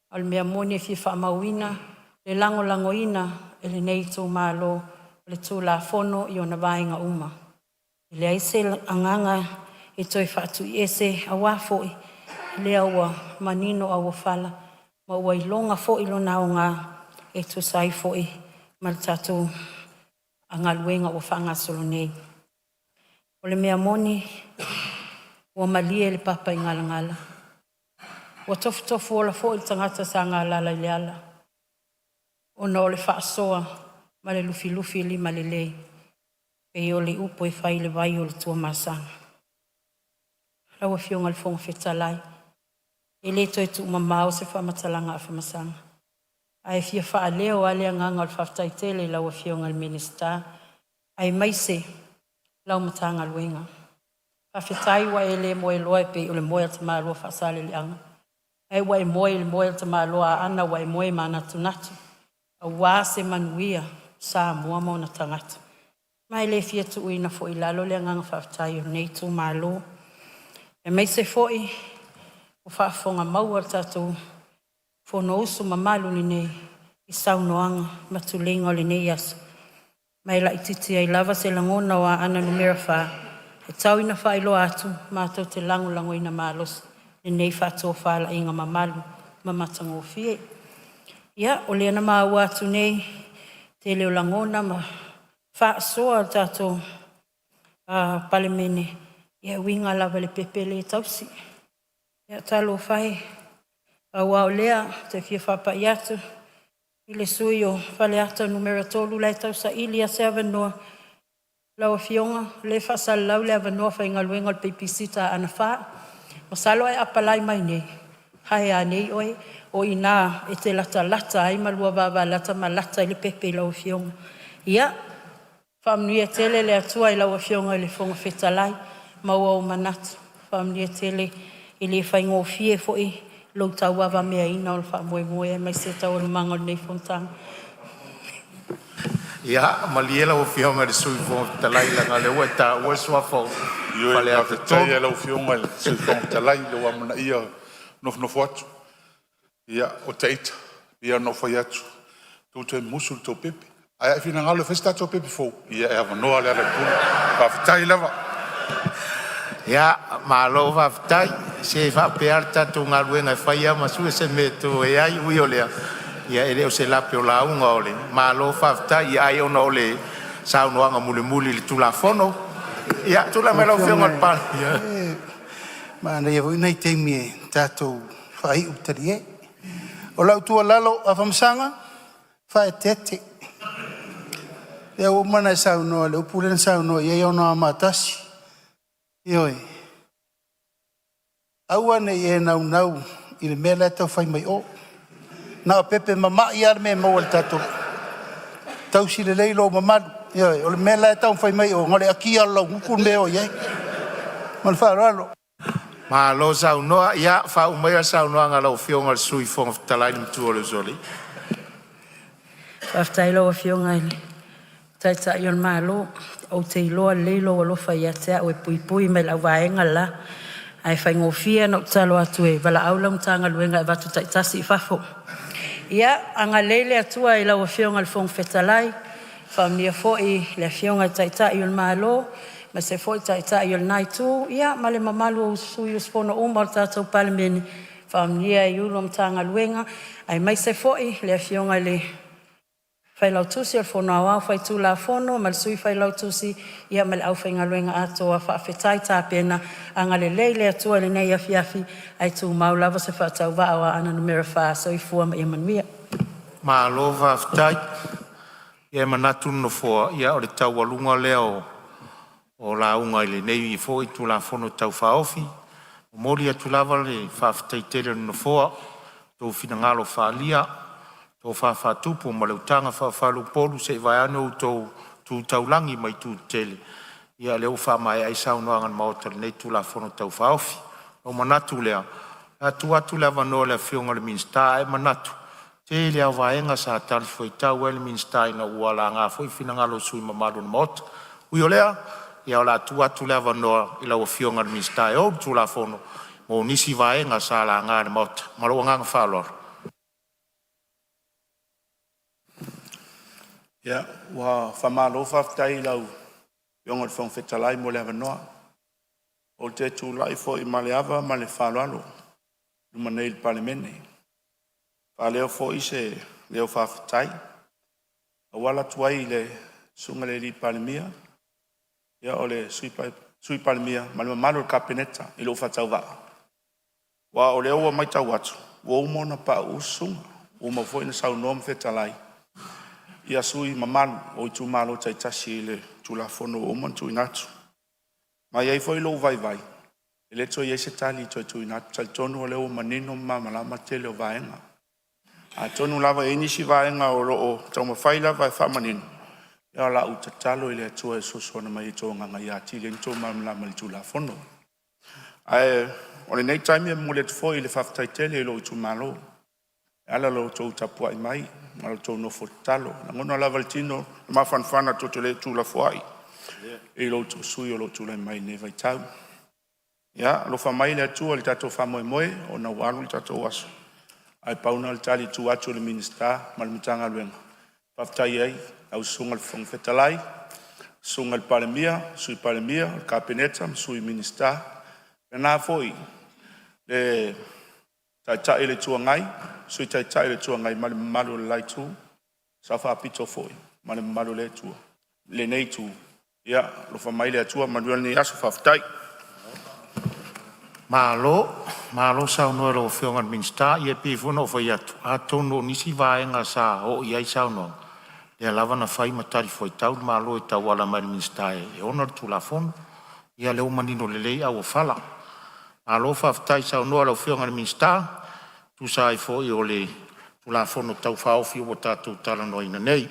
A o le mea moni e fia faamauina le lagolagoina e lenei itumalo o le Tulafono i ona vaega uma. E leai se agaga e toe faatuiese aua foi lea ua manino auofala ma ua iloga foi lona aoga e tusa ai foi ma le tatou galuega ua faagasolo nei. O le mea moni ua malie le papaigalagala, ua tofutofuola foi le tagata sa galala i le ala ona o le faasoa ma le lufilufi limalelei e pei o le upu e fai i le vai o le Tuamasaga. Lau Afioga i le Fofoga Fetalai, e le toe tuumamao se faamatalaga Afamasaga, ae fia faaleo a le agaga o le faafetai tele i lau Afioga i le Minisita aemaise lau Matagaluega. Faafetai ua e le moeloa e pei o le moe a le tamaloa Faasaleleaga, ae ua e moe i le moe a le tamaloa Aana ua e moe manatunatu aua se manuia o Samoa ma ona tagata. Ma e le fia tuuina foi i lalo le agaga faafetai o lenei itumalo, aemaise foi o faafofoga maua a le tatou Fonousu mamalu lenei i saunoaga ma tuleiga o lenei aso, ma e laitiiti ai lava se lagona o Aana Alofi 4 e tau ina faailoa atu, matou te lagolagoina malosi lenei faatofalaiga mamalu ma matagofie. Ia, o lea na maua atu nei le tele o lagona ma faasoa a le tatou Palemene e uiga lava i le pepe lea e tausi. Ia talofa e, pau lava o lea ou te fia faapai atu i le sui usufono o Faleata 3 la e tausaili lava se avanoa. Lau Afioga o lea e faasalalau le avanoa faigaluega o le babysitter a Aana 4, masalo a e apalai mai nei, hire nei oe, o i ina e te latalata ai ma lua vavalata ma lata ai le pepe i lau afioga. Ia faamanuia tele le Atua i lau Afioga i le Fofoga Fetalai, maua ou manatu, faamanuia tele. E le faigofie foi lou tauavameaina o le faamoemoe aemaise taualumaga o lenei fonotaga. Ia malie lau Afioga i le Sui Fofoga Fetalai leaga o lea ua e taua le suafa o Ioe, Faleata faafetai 3. lava i lau Afioga i le Sui Fofoga Fetalai i lou amanaia o le nofonofo atu. Ia, o ita e pei lava ona ou fai atu, tou te musu i le tou pepe. Ae a e finagalo e fai se tatou pepe fou, ia e avanoa Lealailepule. Faafetai lava. Ia malo faafetai, se e faapea lava le tatou galuega e fai a ma sue se mea e to ai. Ui o lea, ia e le o se lape o lauga o le malo faafetai, ai ona o le saunoaga mulimuli i le Tulafono. Ia tulai mai Lau lau Afioga Afioga i le Palemia. e manaia foi nai taimi e tatou faaiu le talie. O lau tuualalo Afamasaga, faaeteete. O lea ua uma ona e saunoa i le upu lea na saunoa i ai Anoamaa 1, ioe, aua ne i e naunau i le mea la e tau fai mai o, na o pepe mama'i lava le mea e maua i le tatou… Tausi lelei lou mamalu, ioe, o le mea la e taumafai mai o, na o le akia lava o le laugutu le mea e oo i ai. Ma le faaaloalo. Malo saunoa, ia faauma maia le saunoaga a lau Afioga i le Sui Fofoga Fetalai le matua o le Usoalii. Faafetai lau Afioga i le Taitai o le Malo, ou te iloa lelei lou alofa ia te au e puipui mai i le auvaega le la. Ae faigofie ona ou tatalo atu e valaau lau Matagaluega e avatu taitasi i fafo. Ia agalelei le Atua i lau Afioga i le Fofoga Fetalai, faamanuia foi i le Afioga i le Taitai o le Malo aemaise foi le Taitai o lena Itu ma le mamalu o sui usufono uma o le tatou Palemene, faamanuia i Ofisa Sili o Pulega o Matagaluega aemaise foi le Afioga i le Failautusi o le Fono Aoao Faitulafono ma le Sui Failautusi ma le aufaigaluega atoa. Faafetai tapena, agalelei le Atua i lenei afiafi ae tumau lava se faatauvaa o Aana Alofi 4. Soifua ma ia manuia. Malo faafetai. Ia e manatu le Nofoa, ia o le taualuga lea o lauga i lenei foi Tulafono Tau Faaofi. E momoli atu lava le faafetai tele a le Nofoa i outou finagalo faaalia, tofa faatupu ma le utaga faafaaleupolu se i vaeane outou tu taulagi ma itu tetele. Ia o lea ua faamaea ai saunoaga a le Maota i lenei Tulafono Tau Faaofi. Ona ou manatu lea, o le a tuu atu le avanoa i le Afioga i le Minisita, ae manatu e tele lava vaega sa talifuaitau ai le Minisita ina ua laga foi finagalo o sui usufono mamalu o le Maota. Ui o lea, ia o le a tuu atu le avanoa i lau Afioga i le Minisita e ou le Tulafono mo nisi vaega sa laga e le Maota. Ma lou agaga faaaloalo. Ia, ua faamalo faafetai i lau Afioga i le Fofoga Fetalai mo le avanoa. Ou te tulai foi ma le ava ma le faaaloalo i luma nei o le Palemene e faaleo foi se leo faafetai e auala atu ai i le Susuga i le Palemia, o le Sui Palemia ma le mamalu o le Kapeneta i lou faatauvaa. Aua o lea ua matau atu ua uma ona pauu sua, ua uma foi ona saunoa ma fetalai ia sui usufono mamalu o itumalo taitasi i le Tulafono ua uma ona tuuina atu. Ma e i ai foi lou vaivai, E le toe i ai se tali e toe tuuina atu, e talitonu o lea ua manino ma malamalama le tele o vaega. Atonu lava e i ai nisi vaega o lo o taumafai lava e faamanino, ia o lau tatalo i le Atua e fesoasoani mai i o outou agaga ia atili ai ona outou malamalama i le Tulafono. Ae o lenei taimi e momoli atu foi le faafetai tele i lou itumalo e ala i lo outou tapuai mai ma la outou nofo tatalo. E lagona lava i le tino le mafanafana tou te le tuulafoai i lo outou sui usufono o lo o tulai mai i lenei vaitau. Ia alofa mai le Atua i le tatou faamoemoe ona ua alu le tatou aso, ae pau lena o le tali e tuu atu e le Minisita ma le Matagaluega. Faafetai ai i lau Susuga i le Fofoga Fetalai, Susuga i le Palemia, Sui Palemia, le Kapeneta ma Sui Minisita, faapena foi le Taitai o le Itu Agai, Sui Taitai o le Itu Agai ma le mamalu o le la Itu, Sao Faapito foi ma le mamalu o lenei Itu. Ia alofa mai le Atua manuia lenei aso. Faafetai. Malo, malo saunoa i lau Afioga i le Minisita. Ia e pei foi ona ou fai atu, atonu o nisi vaega sa oo i ai saunoaga, lea lava na fai ma talifuaitau le Malo e tauala mai i le Minisita e ona le Tulafono. Ia o lea ua manino lelei auofala. Malo faafetai saunoa i lau Afioga i le Minisita e tusa ai foi o le Tulafono Tau Faaofi ua tatou talanoaina nei.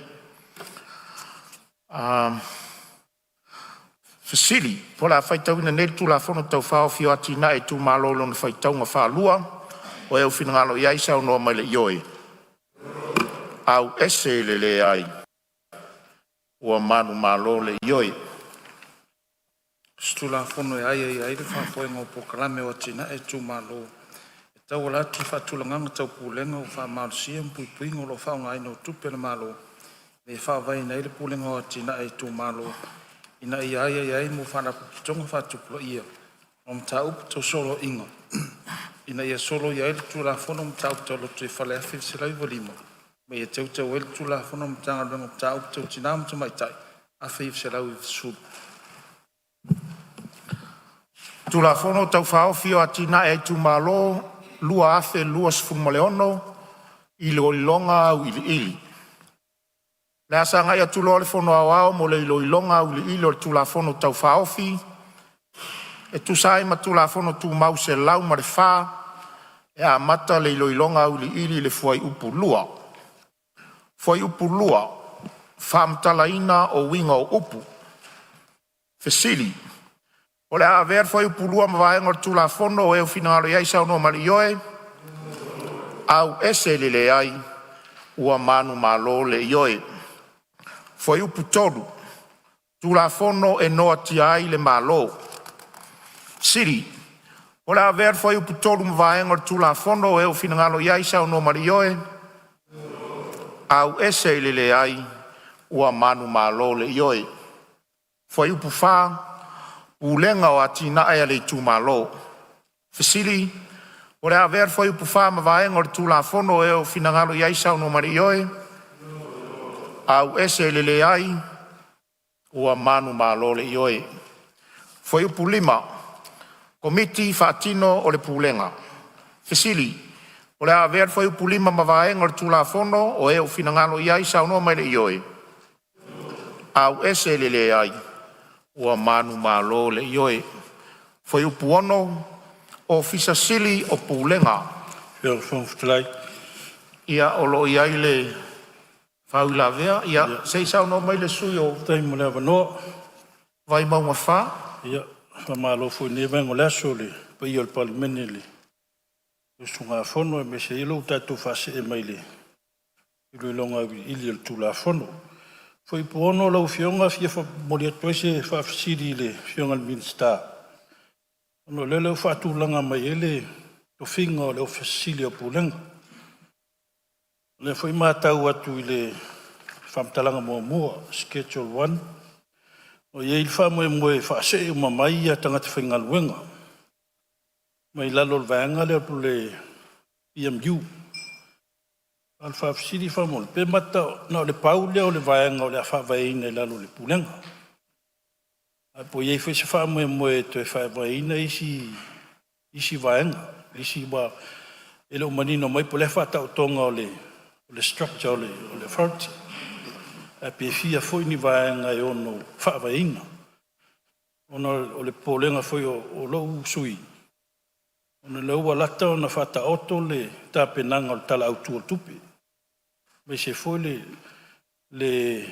O le a faitauina nei le Tulafono Tau Faaofi o Atinae a Itumalo lona faitauga faalua. O le mea lea, saunoa mai le sui usufono. E aiaia ai le faafoega o polokalame o atinae a itumalo e tauala atu i faatulagana tau pulega ua faamalosia ma puipuiga o lo o faaaogaina o tupe a le Malo ina ia faavaeina ai le Pulega o Atinae a Itumalo ina ia aiaia ai mo faalapotopotoga faatupulaia ma mataupu tau soloaiga ina ia soloia ai le Tulafono o Mataupu Tau Lotoifale 1995 ma ia teuteu ai le Tulafono o Matagaluega o Mataupu Tau Tina ma Tamaitai 1990. Tulafono Tau Faaofi o Atinae a Itumalo 2026, Iloiloga Auiliili. O le a sagai atu loa le Fono Aoao mo le iloiloga auiliili o le Tulafono Tau Faaofi. E tusa ai ma le Tulafono Tumau 104, e amata le iloiloga auiliili i le fuaiupu 2. Fuaiupu 2. Faamatalaina o uiga o upu. Fesili. O le a avea le fuaiupu 2 ma vaega o le Tulafono. O e ua finagalo ai saunoa mai i le ioe, auese le leai. Ua manumalo le Ioe. Fuaiupu 3: Tulafono e Noatia ai le Malo. Fesili. O le a avea le fuaiupu 3 ma vaega o le Tulafono. O e ua finagalo ai saunoa mai i le ioe, auese i le leai. Ua manumalo le Ioe. Fuaiupu 4: Pulega o Atinae a le Itumalo. Fesili. O le a avea le fuaiupu 4 ma vaega o le Tulafono. O e ua finagalo ai saunoa mai i le ioe, auese i le leai. Ua manumalo le Ioe. Fuaiupu 5: Komiti Faatino o le Pulega. Fesili. O le a avea le fuaiupu 5 ma vaega o le Tulafono. O e ua finagalo ai saunoa mai i le ioe, auese i le leai. Ua manumalo le Ioe. Fuaiupu 6: Ofisa Sili o Pulega. Ia, o lo o i ai le faauilavea. Ia se i saunoa mai le sui usufono Faafetai mo le avanoa. o Vaimauga 4. Ia, faamalo foi i lenei vaega o le aso i le paia o le Palemene i le usugafono aemaise ai o le tatou faasee mai i le iloiloga auiliili o le Tulafono. Fuaiupu 6 lau Afioga e fia momoli atu ai se faafesili i le Afioga i le Minisita, ona o lea ua faatulaga mai ai le tofiga o le Ofisa Sili o Pulega. O lea foi e matau atu i le faamatalaga muamua, Schedule 1, ua i ai le faamoemoe e faasee uma mai tagata faigaluega mai lalo o le vaega lea o le PMU. A o le faafesili faamolemole, pe mata na o le pau lea o le vaega o le a faavaeina i lalo o le Pulega, ae po o i ai foi se faamoemoe e toe faavaeina isi vaega, aua e le o manino mai po o le a le faataotoga o le structure o le Authority, ae pe fia foi ni vaega e ono faavaeina. Ona o le popolega foi o lou sui Ona o lea ua lata ona faataoto le tapenaga o le Tala Autu o le Tupe, aemaise foi le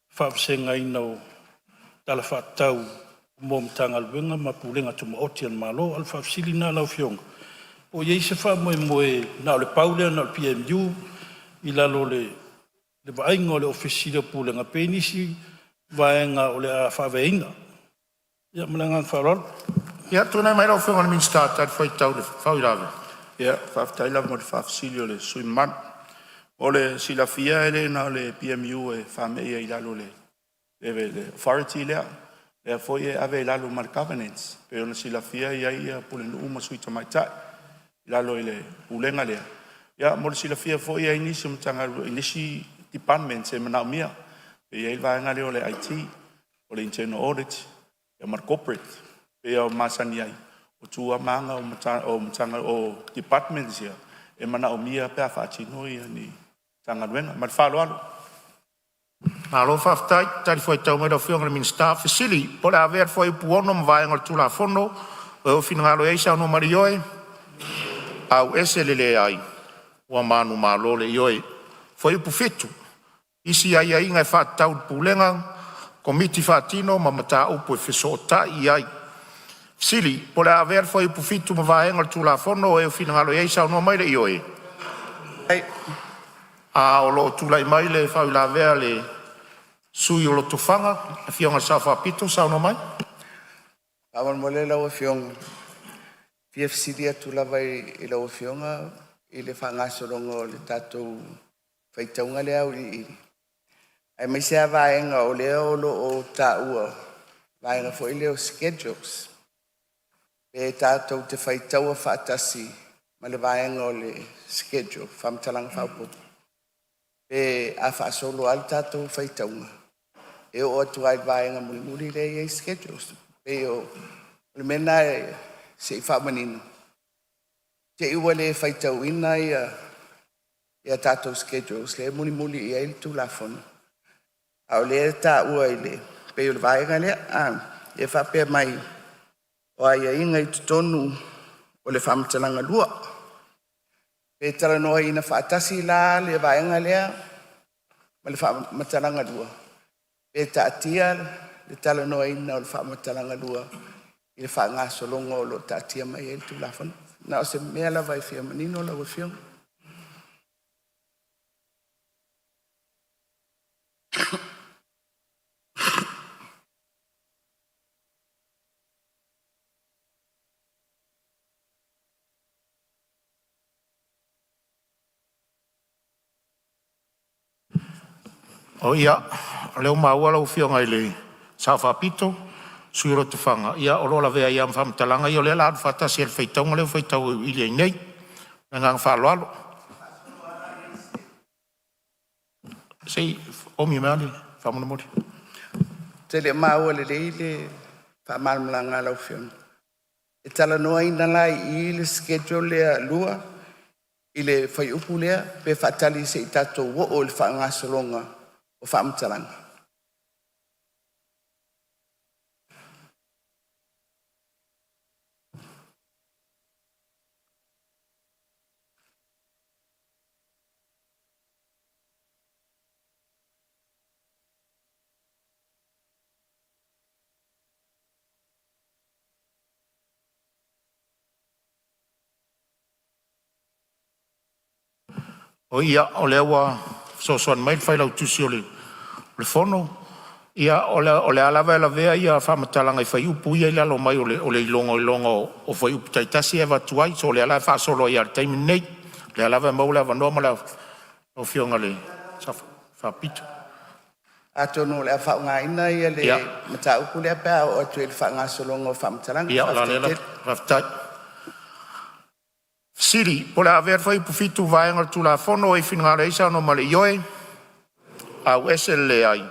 faavasegaina o Tala Faatatau mo Matagaluega ma Pulega Tumaoti a le Malo. A o le faafesili lena i lau Afioga, po o i ai se faamoemoe na o le pau lea na o le PMU i lalo o le vaaiga o le Ofisa Sili o Pulega, pe i ai nisi vaega o le a faavaeina. Ia ma le agaga faaaloalo. Ia, tulai mai lau Afioga i le Minisita e talifuaitau i le faauilavea. Ia, faafetai lava mo le faafesili a le sui usufono mamalu. Mo le silafia e le na o le PMU e faamei ai i lalo o le authority lea, o lea foi e ave i lalo ma le governance. E pei ona silafia e i ai pulenuu ma sui tamaitai i lalo i le pulega lea. Ia mo le silafia foi e i ai nisi o Matagaluega, nisi departments e manaomia. E i ai le vaega lea o le IT, o le internal audit ma le corporate. E pei ona masani ai, o tu lava ma aga o departments ia e manaomia pe a faatino ni Matagaluega. Ma le faaaloalo. Malo faafetai talifuaitau mai lau Afioga i le Minisita. Fesili po o le a avea le Fuaiupu 6 ma vaega o le Tulafono. O lo o finagalo ai saunoa mai le Ioe, auese le leai. Ua manumalo le Ioe. Fuaiupu 7: Isi aiaiga e faatatau i le Pulega, Komiti Faatino ma Mataupu e fesootai ai. Fesili Po o le a avea le Fuaiupu 7 ma vaega o le Tulafono. O finagalo saunoa mai le Ioe. A o lo o tulai mai le faauilavea a le sui usufono o Lotofaga, le afioga i le Sao Faapito, saunoa mai. Faamolemole lau Afioga, e fia fesili atu lava i lau Afioga i le faagasologa o le tatou faitauga lea auiliili, aemaise lava vaega o lea o lo o taua, vaega foi lea o schedules. Pe tatou te faitaua faatasi ma le vaega o le schedule, faamatalaga faaopoopo, pe a faasolo lava le tatou faitauga e oo atu lava i le vaega mulimuli lea e i ai schedules. E pei o le mea lena se i faamanino, te i ua le faitauina ia tatou schedules lea e mulimuli i ai le Tulafono, a o lea e taua i le pei o le vaega lea e faapea mai, o aiaiga i totonu o le faamatalaga lua. Pe talanoaina faatasi la le vaega lea ma le faamatalaga lua, pe taatia le talanoaina o le faamatalaga lua i le faagasologa o lo o taatia mai ai le Tulafono. Na o se mea lava e fia manino lau Afioga. Ia, o lea ua maua lau Afioga i le Sao Faapito, sui usufono o Lotofaga, ia o lo o lavea ai lava ma faamatalaga ia, o lea o le a alu faatasi i le faitauga lea ua faitau auiliili ai nei. Ma le agaga faaaloalo. Se i oomi mai lava faamolemole. Ou te le o maua lelei le faamalamalamaga a lau Afioga. E talanoaina la i i le schedule lea 2 i le fuaiupu lea pe faatali se i tatou oo i le faagasologa o faamatalaga? O lea ua fesoasoani mai le Failautusi o le Fono. Ia, o lea lava e lavea ia faamatalaga i fuaiupu ia e i lalo mai o le iloiloga o fuaiupu taitasi e avatu ai. So o lea la e faasolo ai lava i le taimi lenei. O lea lava e maua le avanoa lau Afioga i le Sao Faapito. Atonu o le a faaaogaina le mataupu lea pe a oo atu i le faagasologa o faamatalaga. Ia, o le ala lea. Faafetai tele. Faafetai. Fesili Po o le a avea le Fuaiupu 7 ma vaega o le Tulafono. O i finagalo ai saunoa ma le Ioe, auese le leai.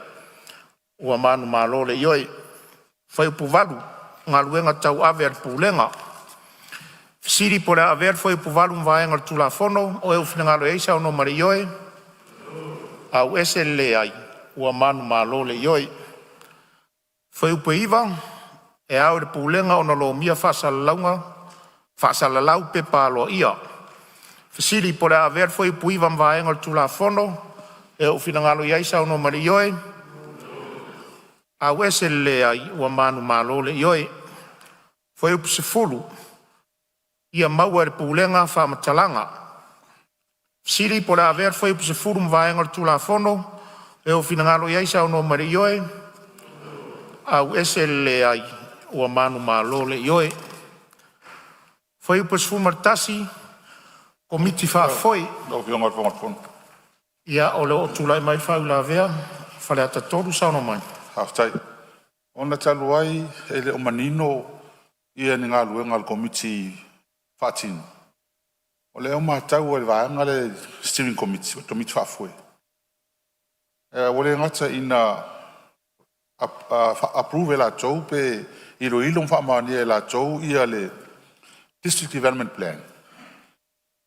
Ua manumalo le Ioe. Fuaiupu 8: Galuega Tauave a le Pulega. Fesili Po o le a avea le Fuaiupu 8 ma vaega o le Tulafono. O ai finagalo ai saunoa ma le Ioe, auese le leai. Ua manumalo le Ioe. Fuaiupu 9: E ao i le Pulega ona lomia faasalalauga Faasalalau Pepa Aloaia. Fesili po o le a avea le Fuaiupu 9 ma vaega o le Tulafono. E finagalo i ai saunoa mai le ioe, auese le leai ua manumalo le ioe. Fuaiupu 10: Ia maua e le Pulega faamatalaga. Fesili po o le a avea le Fuaiupu 10 ma vaega o le Tulafono. O finagalo i ai saunoa mai le ioe, auese le leai ua manumalo le ioe. Fuaiupu 11: Komiti Faafoe. Lau Afioga i le Fofoga o le Fono. Ia, o lo o tulai mai le faauilavea a Faleata 3, saunoa mai. Faafetai. Ona talu ai e le o manino ia ni galuega a le Komiti Faatino, o lea ua matau e le vaega lea le Steering Committee po o le Komiti Faafoe, ua le gata ina approve e latou pe iloilo ma faamaonia e latou ia le District Development Plan,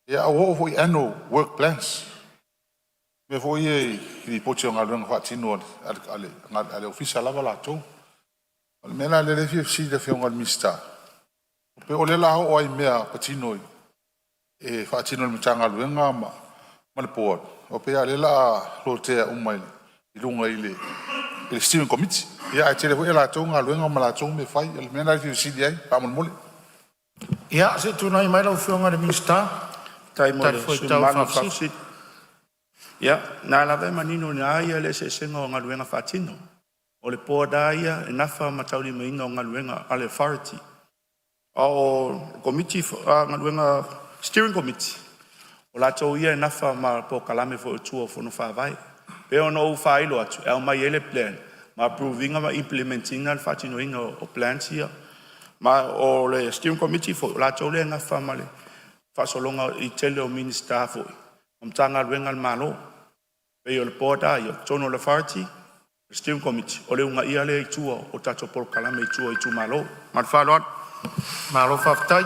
a ua oo foi i annual work plans, mea foi ia i lipoti o galuega faatino a le ofisa lava latou. O le mea la lea e fia fesili ai i le Afioga i le Minisita, pe o lea o le a oo lava i mea patino e faatino e le Matagaluega ma le Board, pe a o lea o le a lotea uma i luga i le Steering Committee. Ia ae tele foi a latou galuega ma latou mea e fai. O le mea lena e fia fesili ai faamolemole. Ia, se i tulai mai lau Afioga i le Minisita Faafetai e mo le talifuaitau i mamalu i le faafesili. faafesili. Ia, o lena lava e manino i ina le eseesega o galuega faatino. O le Board lava ia e nafa ma le taulimaina o galuega a le Authority, a o le Komiti o Galuega, Steering Committee, o latou ia e nafa ma polokalame foi i tua o Fono Faavae. E pei ona ou faailo atu, e aumai ai le plan ma approve ina ma implement ina le faatinoina o plans ia. Ma o le Steering Committee foi o latou lea e nafa ma le faasologa i le tele o Minisita foi ma Matagaluega a le Malo. E pei o le Board lava ia i totonu o le Authority, Steering Committee o le uunaia lea i tua o tatou polokalame i tua i itumalo. Ma le faaaloalo. Malo faafetai.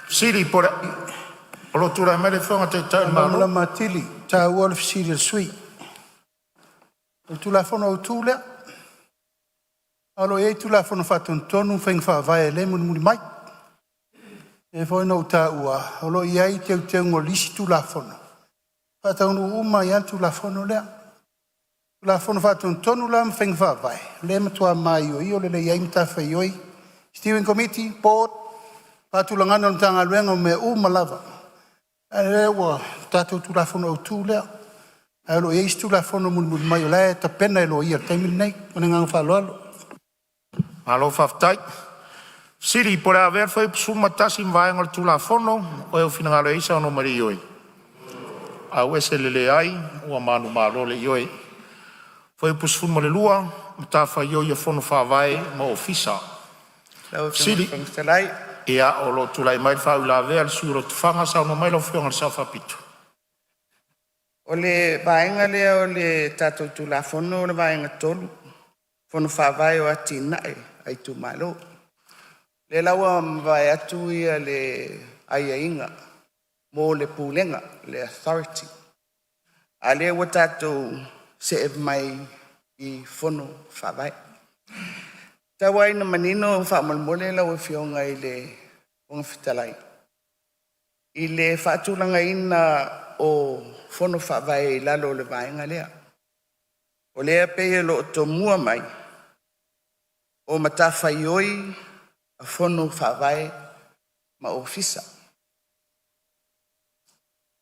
Fesili po o lo o tulai mai le Afioga i le Taitai o le Malo. Malamalama atili i le taua o le fesili a le sui usufono. O le Tulafono Autu lea, ae o lo o i ai Tulafono Faatonutonu ma faiga faavae o lea e mulimuli mai. E pei foi ona ou taua o lo o i ai teuteuga o nisi Tulafono e faataunuu uma ai lava le Tulafono lea. Tulafono Faatonutonu la ma faiga faavae, o lea e matua maioio lelei ai matafaioi, Steering Committee, Board, faatulagaga o le Matagaluega o mea uma lava, a o lea ua tatou Tulafono Autu lea, ae o lo o i ai isi Tulafono mulimuli mai o la e tapena e loia i le taimi lenei. Ma le agaga faaaloalo. Malo faafetai. Fesili po o le a avea le Fuaiupu 11 ma vaega o le Tulafono. O le a saunoa mai le ioe, auese le leai ua manumalo le ioe. Fuaiupu 12, Matafaioi a Fono Faavae ma Ofisa. Lau Afioga i le Fesili. Fofoga Fetalai, Ia, o lo o tulai mai le faauilavea a le sui usufono o Lotofaga. Saunoa mai lau Afioga i le Sao Faapito. O le vaega lea o le tatou Tulafono o le Vaega 3, Fono Faavae o Atinae a Itumalo. O lea la ua mavae atu le aiaiga mo le Pulega, le Authority, a o lea ua tatou see mai i Fono Faavae. Tau lava ina manino faamolemole lau Afioga i le Fofoga Fetalai i le faatulagaina o Fono Faavae i lalo o le vaega lea. O lea e pei o lo o tomua mai o matafaioi a Fono Faavae ma Ofisa.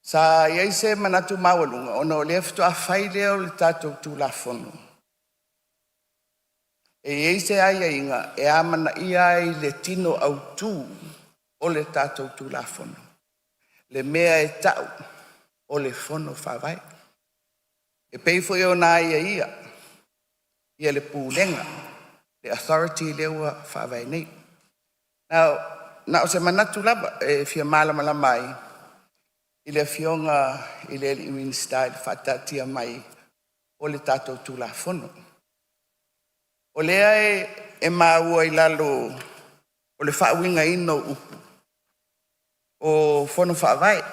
Sa i ai se manatu maualuga ona o lea faatoa fai lea o le tatou Tulafono, e i ai se aiaiga e amanaia ai le tino autu o le tatou Tulafono, le mea e tau o le Fono Faavae. E pei foi ona aiaia le Pulega, le Authority lea ua faavae nei. Na o se manatu lava e fia malamalama ai i le Afioga i le Minisita i le faataatia mai o le tatou Tulafono. O lea e maua i lalo o le faauigaina o upu, o Fono Faavae.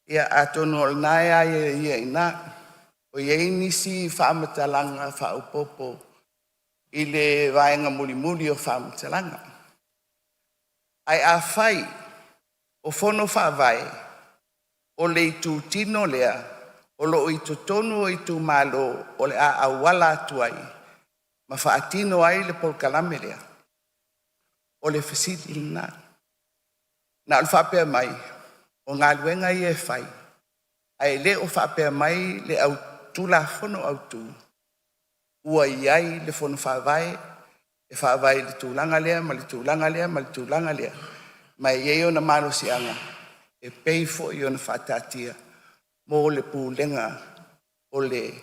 Ia atonu o lena e aiaia i ina. O i ai nisi faamatalaga faaopoopo i le vaega mulimuli o faamatalaga. Ae afai o Fono Faavae o le itutino lea o lo o i totonu o itumalo o le a auala atu ai ma faatino ai le polokalame lea, o le fesili lena. Na o le faapea mai o galuega ia e fai, ae le o faapea mai le Tulafono Autu ua i ai le Fono Faavae e faavae i le tulaga lea ma le tulaga lea ma le tulaga lea, ma e i ai ona malosiaga e pei foi ona faataatia mo le Pulega o le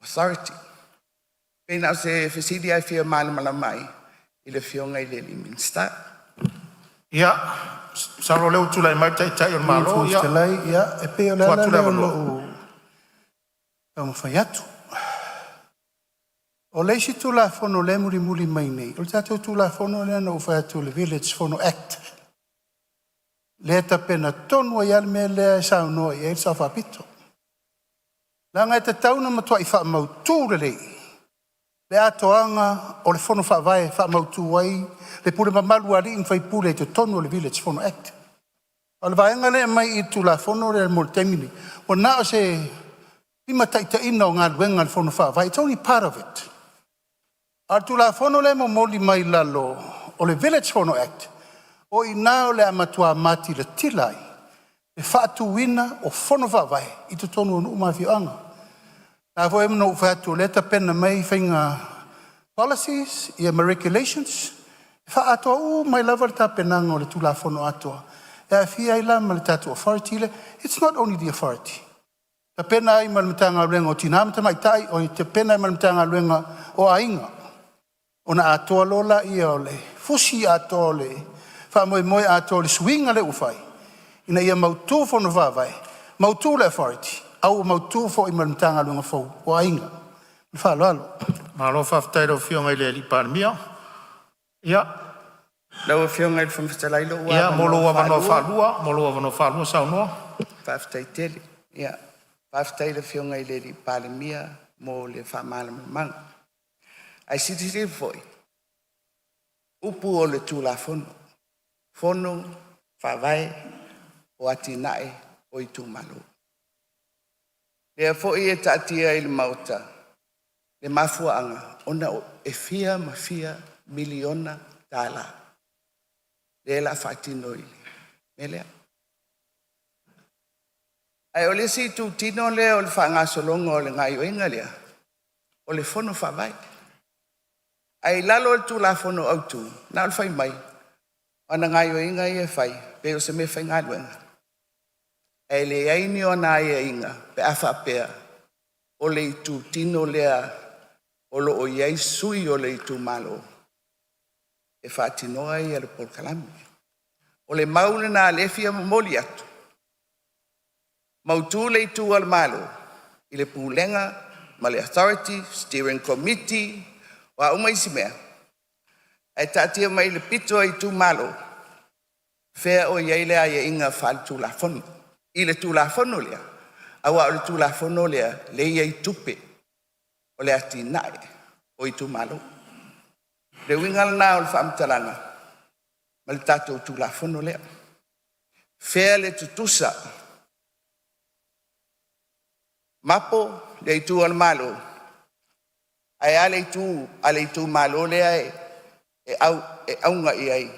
Authority. E pei na o se fesili lava e fia malamalama ai i le Afioga i le Minisita. Ia, masalo o lea ua tulai mai le Taitai o le Malo. Ia, Fetalai, ia, e pei o le tuu ala atu le lea o avanoa. lou taumafai atu. O le isi Tulafono lea e mulimuli mai nei, o le tatou Tulafono lea na ou fai atu o le Village Fono Act, lea e tapena tonu ai lava le mea lea e saunoa i ai le Sao Faapito. Leaga e tatau ona matuai faamautu lelei le atoaga o le Fono Faavae e faamautu ai le pule mamalu a alii ma faipule i totonu o le Village Fono Act. O le vaega lea e aumai i le Tulafono lea mo le taimi lenei, ua na o se limataitaiina o galuega a le Fono Faavae. It's only part of it. A o le Tulafono lea e momoli mai lalo o le Village Fono Act, o i ina o le a matua matilatila ai le faatuina o fono faavae i totonu o nuu ma afioaga. O lena foi na ou fai atu o lea e tapena mai faiga policies ma regulations e faaatoa uma ai lava le tapenaga o le Tulafono atoa e aafia ai la ma le tatou authority lea. It's not only the authority, tapena ai ma le Matagaluega o Tina ma Tamaitai, o tapena ai ma le Matagaluega o Aiga, ona atoa loa lea o le fusi atoa o le faamoemoe atoa o le suiga lea ua fai, ina ia mautu Fono Faavae, mautu le authority, a ua mautu foi ma le Matagaluega fou o Aiga. Ma le faaaloalo. Malo faafetai i lau Afioga i le Palemia. Ia, Lau Afioga i le Fofoga Fetalai, lou ia mo lou avanoa avanoa faalua. Faalua, mo lou avanoa faalua saunoa. Faafetai tele. Ia, faafetai i le Afioga i le Palemia mo le faamalamalamaga. Ae silasila foi, upu o le Tulafono, Fono Faavae o Atinae o Itumalo. Lea foi e taatia i le Maota le mafuaaga ona e fia ma fia miliona tala lea la a faatino i le mea lea. Ae o le isi itutino lea o le faagasologa o le gaoioiga lea, o le Fono Faavae. Ae i lalo o le Tulafono Autu, na o le fai mai, o ana gaoioiga ia e fai pei o se meafaigaluega, ae leai ni ona aiaiga pe a faapea o le itutino lea o lo o i ai sui o le itumalo e faatinoa le polokalame. O le mau lena o lea e fia momoli atu, mautu le itu a le Malo i le Pulega ma le Authority, Steering Committee, o a uma isi mea, ae taatia mai i le pito a itumalo, fea o i ai le aiaiga faaletulafono i le Tulafono lea, aua o le Tulafono lea lea e i ai tupe o le atinae o itumalo. O le uiga lena o le faamatalaga ma le tatou Tulafono lea. Fea le tutusa? Mapo le itu a le Malo, ae a le itu a le itumalo lea e auga i ai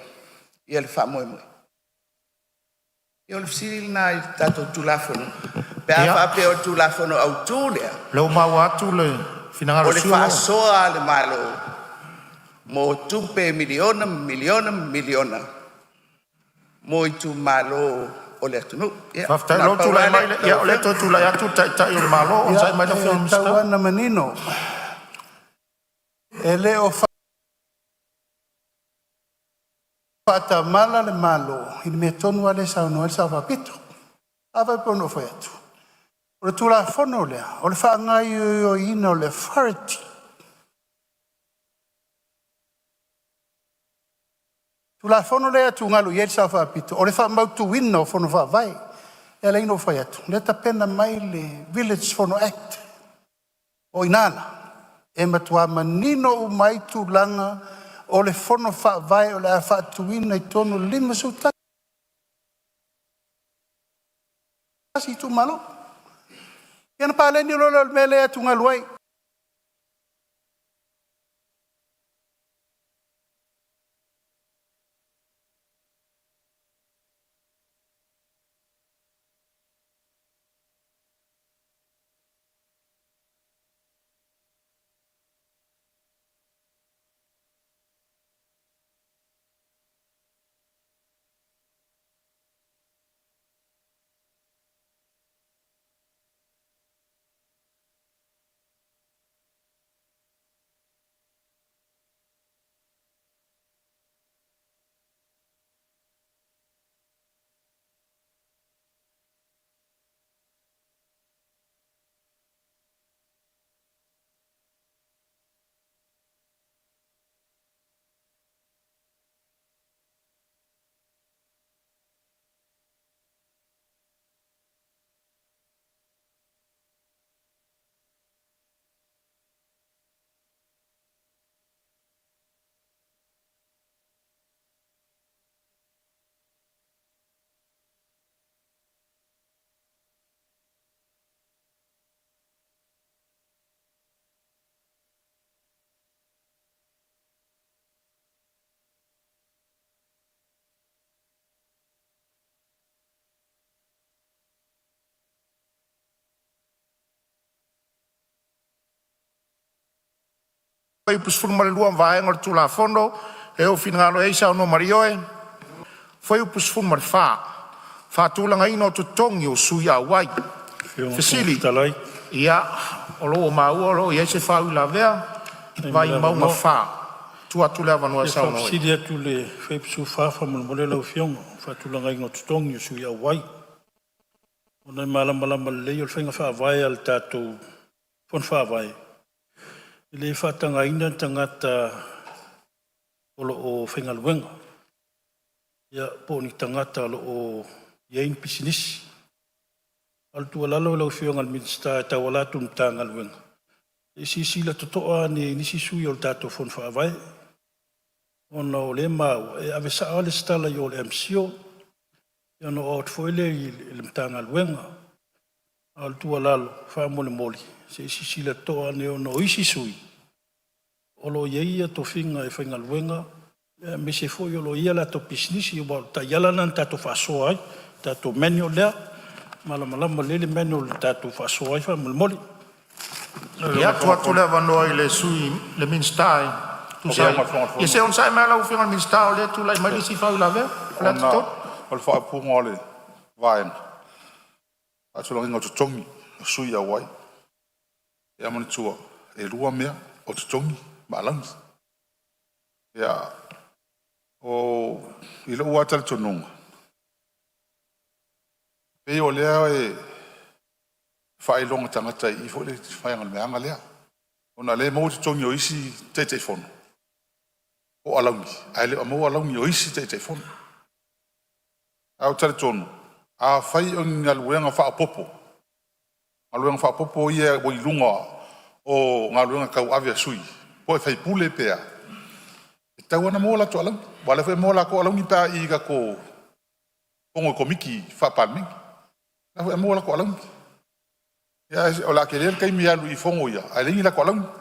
le faamoemoe? Ia o le fesili lena i le tatou Tulafono pe a faapea o le Tulafono Autu lea, Lea ua maua atu le finagalo o o le le sui usufono. faasoa a le Malo mo tupe e miliona ma miliona ma miliona mo itumalo o le atunuu. Ia Faafetai o na lea o le ua pau tulai lava mai lea le, lau ia, o lea ua Afioga. toe tulai atu le Taitai o le Malo. Ia, Onosai mai lau Afioga i le e tau Minisita. lava ina manino, e le o faatamala le Malo i le mea tonu lava lea e saunoa ai le Sao Faapito. A faapea na ou fai atu, o le Tulafono lea, o le faagaoioiina o le authority. Tulafono lea e atugalu i ai le Sao Faapito, o le faamautuina o Fono Faavae. E ala ona ou fai atu, o lea e tapena mai le Village Fono Act. O i ina la, e matua manino uma ai tulaga o le Fono Faavae o le a faatuina i totonu o le 51 itumalo. Ia ona paleni loa lea o le mea lea e atugalu ai. Fuaiupu 12 ma vaega o le Tulafono e oo finagalo ai saunoa ma le Ioe. Fuaiupu 14, Faatulagaina o totogi o sui auai. Afioga i le Fofoga Fesili. Fetalai Ia, o lo o ua maua o lo o i ai se faauilavea. mo le Vaimauga avanoa. 4, tuu atu le avanoa e E saunoa ai. faafesili atu i le Fuaiupu 14 faamolemole lau Afioga, faatulagaina o totogi o sui auai. Ona e malamalama lelei o le faiga faavae a le tatou Fono Faavae, e le faatagaina ni tagata o lo o faigaluega ia po o ni tagata o lo o i ai ni pisinisi. A o le tuualalo i lau Afioga i le Minisita e tauala atu i le Matagaluega, se i silasila totoa ane i nisi sui o le tatou Fono Faavae, ona o lea e maua e ave sao lava le resitala i o i le MCIL ia ona oo atu foi lea i le Matagaluega. A o le tuualalo faamolemole se i silasila totoa ane ona o isi sui o lo o i ai tofiga e faigaluega aemaise foi o lo o i ai a latou pisinisi aua o le taiala lena na tatou faasoa ai, le tatou manual lea. E malamalama lelei le manual na tatou faasoa ai faamolemole. Ia, tuu atu le avanoa i le sui le Minisita e tusa ai. Ia se i onosai mai lava lau Afioga i le Minisita o lea e tulai mai le isi faauilavea. Ona Faleata 3. o le faaupuga o le vaega, faatulagaina o totogi o sui auai. Ia manatua e lua mea, o totogi ma alauni. I lou lava talitonuga, e pei o lea e faailoga tagata i i foi le faiga o le meaga lea, ona o lea e maua totogi o isi Taitaifono po o alauni, ae le o maua alauni o isi Taitaifono. Ae ou te talitonu, afai o ni galuega faaopoopo, galuega faaopoopo ia ua i luga o galuega tauave a sui, po o faipule pe a, e tatau lava ona maua o latou alauni, aua o lea foi e maua a latou alauni pe a oo i tatou fono a Komiti Faa-Palemene, o la e foi e maua latou alauni. Ae o le a tele le taimi e alu i fono ia ae leai ni latou alauni ma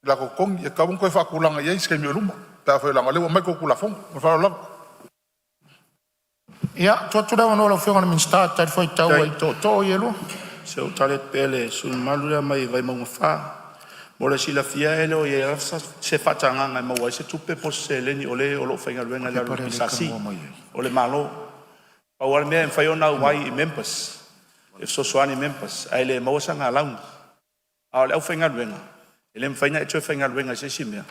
latou totogi. E tatau ona toe faatulaga i ai i se taimi o i luma pe afai leaga o lea ua aumai le tou Tulafono. Ma le faaaloalo lava. Ia, tuu atu le avanoa i lau Afioga i le Minisita e talifuaitau ai i tootoo ia e lua. Se i ou tali atu pea i le sui usufono mamalu lea mai Vaimauga 4. Mo le silafia e le o i ai lava se faatagaga e maua ai se tupe po o se seleni o le o lo o faigaluega i lalo o le PSC, o le Malo. Pau lava le mea e mafai ona auai i members, e fesoasoani i members ae le maua sana alauni. A o le aufaigaluega, e le mafai ona e toe faigaluega i se isi mea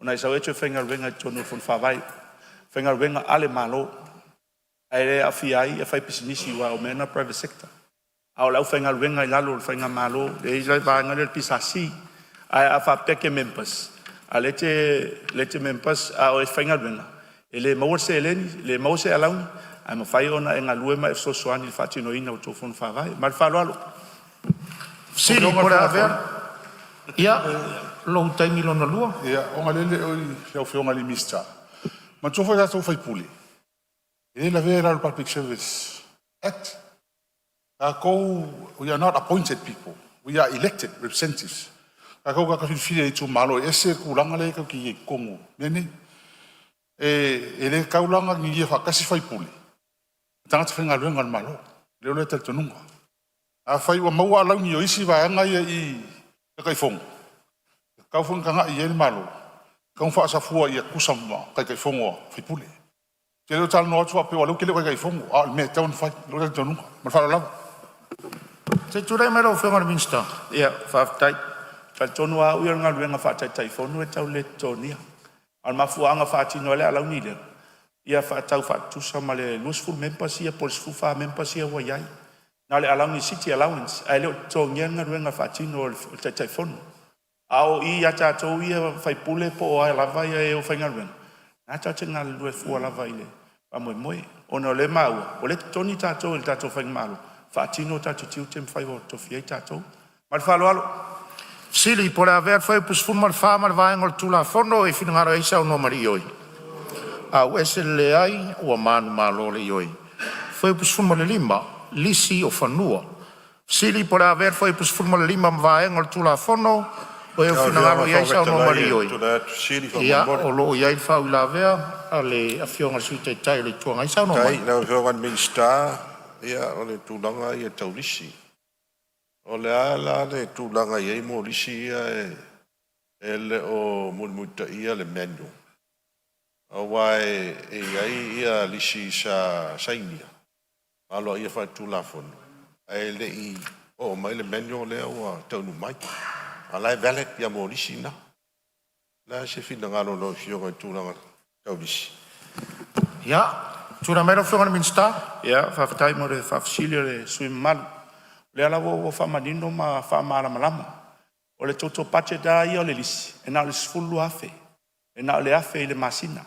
ona e sau e toe faigaluega i totonu o le Fono Faavae, faigaluega a le Malo, ae le aafia ai faipisinisi aua o mea na o private sector. A o le aufaigaluega i lalo o le faigamalo lea e i ai le vaega lea o le PSC. Ae a faapea e te members, a o lea e te members a o e faigaluega, e le maua se seleni, le maua se alauni, ae mafai ona e galue ma e fesoasoani i le faatinoina o tou Fono Faavae. Ma le faaaloalo. Ia, lou taimi lona lua. Ia, ona o lea e le o i ai lau Afioga i le Minisita, manatua foi tatou sui usufono, e le lavea i lalo o le Public Service Act. Tatou, we are not appointed people, we are elected representatives. O tatou o tagata filifilia e itumalo, e ese le tulaga lea tatou te i ai i totonu o mea nei. E le tatau la ona agigia faatasi sui usufono ma tagata faigaluega a le Malo, i lou lea talitonuga. Afai ua maua alauni o isi vaega ia i i Taitaifono, e tatau foi ona tagai i ai le Malo, e tatau ona faasafua ia tutusa ma Taitaifono a sui usufono. Ou te le o talanoa atu faapea o lea ou te le o Taitaifono, a o le mea e tatau ona fai i lou talitonuga. Ma le faaaloalo lava. Se i tulai mai lau Afioga i le Minisita. Ia, faafetai. E talitonu lava au ia o le galuega faa-Taitaifono e tau le totogia. A o le mafuaaga e faatino ai le alauni lea, ia tau faatutusa ma le 20 members ia po o le 14 members ia ua i ai. Na o le alauni siti allowance ae le o totogia le galuega faatino a le Taitaifono. A o i ia tatou ia sui usufono po o a lava e o faigaluega, o lena tatou te galulue fua lava i le faamoemoe, ona o lea e maua o lea e totogi tatou e le tatou faigamalo e faatino o tatou tiute ma faiva ua tofia ai tatou. Ma le faaaloalo. Fesili po o le a avea le Fuaiupu 14 ma vaega o le Tulafono. E finagalo ai saunoa ma le ioe. AUSE le Leai, ua manumalo le Ioe. Fuaiupu 15, Lisi o Fanua. Fesili po o le a avea le Fuaiupu 15 ma vaega o le Tulafono. O Lau Afioga finagalo i le i ai Fofoga saunoa ma Fetalai le ou te Ioe. tulai atu e fesili Ia, faamolemole. o lo o i ai le faauilavea a le Afioga i le Sui Taitai o le Itu Agai. Saunoa Faafetai mai. i lau Afioga i le Minisita, ia o le tulaga ia tau lisi. O le a la le tulaga e i ai mo lisi ia e le o mulimulitaia le manual? Aua e i ai ia lisi sa sainia ma aloaia faale-Tulafono ae le i oo mai le manual lea ua taunuu mai, a o la e valid mo lisi na. O le a se finagalo o lau Afioga i le tulaga tau lisi? Ia, tulai mai lau Afioga i le Minisita. Ia, faafetai mo le faafesili a le sui usufono mamalu. O lea lava ua faamanino ma faamalamalama. O le total budget lava ia o le lisi, e na o le $12,000, e na o le $1,000 i le masina.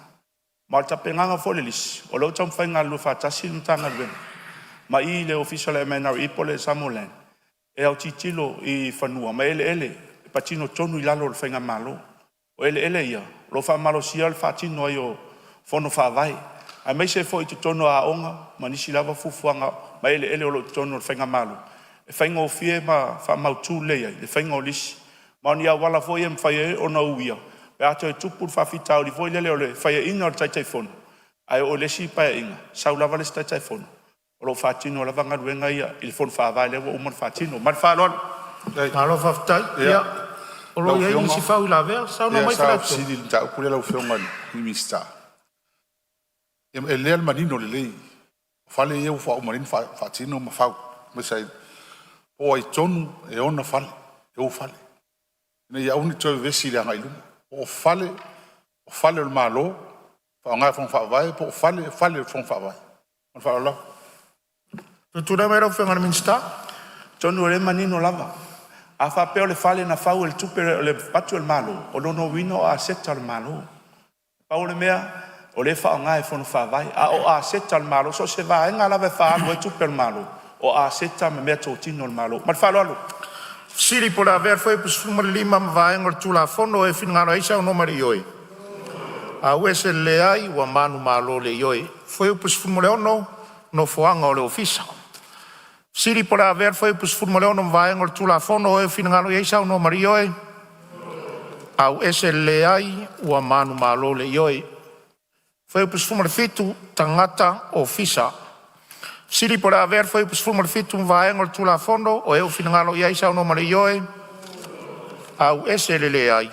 Ma o le tapenaga foi o le lisi, o lo o taumafai e galulue faatasi le Matagaluega ma i le Ofisa o le MNRE po o le Samoa Land e autilotilo i fanua ma eleele e patino tonu i lalo o le faigamalo. O eleele ia o lo o faamalosia le faatino ai o fono faavae, aemaise ai foi i totonu o aoga ma nisi lava fuafuaga ma eleele o lo o i totonu o le faigamalo e faigofie ma faamautu lelei ai le faiga o lisi. Ma o ni auala foi ia e mafai ai ona uia pe a toe tupu le faafitauli foi lele o le faiaina o le Taitaifono, ae oo i le isi Paeaiga sau lava le isi Taitaifono, o lo o faatino lava galuega ia i le Fono Faavae lea ua uma ona faatino. Ma le faaaloalo. Malo faafetai. Ia, Ia, o lo lau o i ai Afioga, nisi faauilavea. Saunoa ia mai sa ou Faleata 3. fesili i le mataupu lea lau Afioga i le Minisita, e lelei lava le manino lelei o fale ia ua uma nei ona faatino ma fau, aemaise ai po o ai tonu e ona fale, e ou fale, ina ia aua ne i toe vevesi i le agai i luma. Po o fale, o fale o le Malo e faaaoga e Fono Faavae, po o fale, o fale o Fono Faavae. Ma le faaaloalo lava. Tulai mai lau Afioga i le Minisita. Atonu o lea e manino lava. A faapea o le fale na fau e le tupe o le avatu e le Malo, o lona uiga o aseta a le Malo. Pau o le mea o lea e faaaoga e Fono Faavae, a o aseta a le Malo, so o se vaega lava e faaalu ai tupe a le Malo, o aseta ma meatotino a le Malo. Ma le faaaloalo. Fesili po o le a avea le Fuaiupu 15 ma vaega o le Tulafono. E finagalo ai saunoa ma le Ioe. AUSE le Leai, ua manumalo le Ioe. Fuaiupu 16, Nofoaga o le Ofisa. Fesili po o le a avea le Fuaiupu 16 ma vaega o le Tulafono. O e finagalo ai saunoa ma le Ioe? AUSE le Leai, ua manumalo le Ioe. Fuaiupu 17, Tagata Ofisa. Fesili po o le a avea le Fuaiupu 17 ma vaega o le Tulafono. O e finagalo ai saunoa ma le Ioe? AUSE le Leai,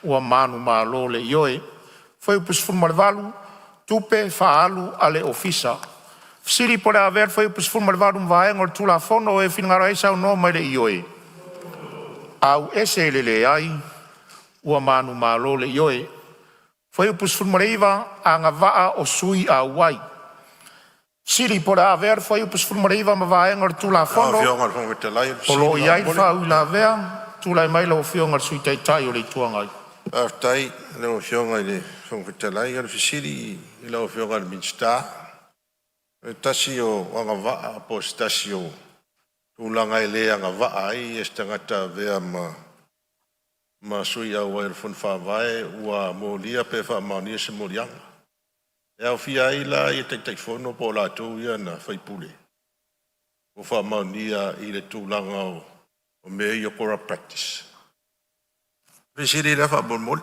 ua manumalo le Ioe. Fuaiupu 18, Tupe Faaalu a le Ofisa. Fesili po o le a avea le Fuaiupu 18 ma vaega o le Tulafono. O e finagalo ai saunoa mai le Ioe. AUSE le Leai, ua manumalo le Ioe. Fuaiupu 19, Agavaa o Sui Auai. Fesili po o le a avea le Fuaiupu 19 ma vaega o le Lau Tulafono. Afioga i le Fofoga Fetalai o le O lo fesili o i ai le faamolemole. faauilavea. Tulai mai lau Afioga i le Sui Taitai o le Itu Agai. Faafetai i lau Afioga i le Fofoga Fetalai. O le fesili i lau Afioga i le Minisita, o le tasi o agavaa po o se tasi o tulaga e le agavaa ai se tagata e avea ma ma sui auai o le Fono Faavae ua molia pe faamaonia se moliaga. E aofia ai la Taitaifono po o latou ia na faipule ua faamaonia i le tulaga o mea ia o corrupt practice. O le fesili lea faamolemole.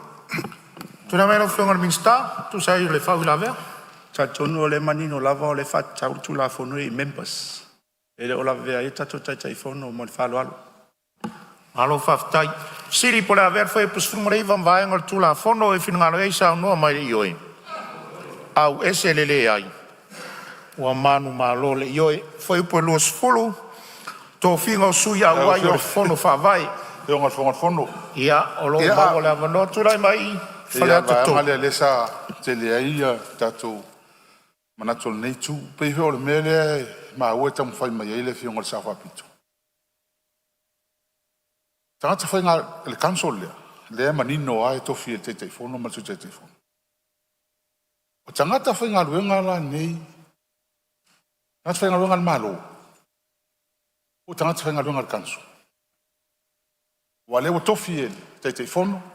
Tulai mai lau Afioga i le Minisita e tusa ai o le faauilavea. E talitonu o lea e manino lava o lea e faatatau le Tulafono ia i members, e le o lavea ai tatou Taitaifono. Ma le faaaloalo. Malo faafetai. O le a avea le fuaiupu 19 ma vaega o le Tulafono e finagalo ai saunoa mai le ioe, auese le leai. Ua manumalo le ioe. Fuaiupu 20, Tofiga o Sui Auai o le Fono Faavae. Lau Afioga i le Fofoga Fetalai. Ia, o lo o maua le avanoa. Tulai mai E pei lava o le Faleata vaega 3. lea lea sa tele ai ia tatou manatu o lenei itu. E pei foi o le mea lea e maua e taumafai mai ai le Afioga i le Sao Faapito, tagata faigaluega, le council lea, lea e manino lava e tofi e le Taitaifono ma le Sui Taitaifono. O tagata faigaluega la nei, tagata faigaluega a le Malo po o tagata faigaluega a le council? Aua o lea ua tofi e le Taitaifono,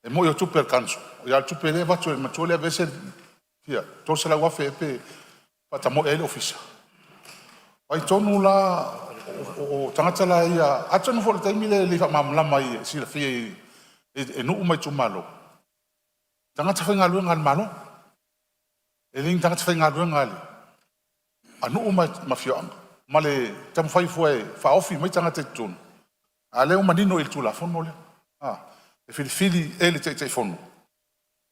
e moni o tupe a le council, a o le tupe lea e avatu, manatua lea e aveese le $300,000 ea pe faatamoe ai le ofisa. O ai tonu la o tagata la ia? Atonu foi o le taimi lea e le i faamalamalama ai e silafia e nuu ma itumalo, tagata faigaluega a le Malo, e le ni tagata faigaluega a nuu ma afioaga, ma le taumafai foi e faaofi mai tagata i totonu, a o lea ua manino i le Tulafono lea, e filifili e le Taitaifono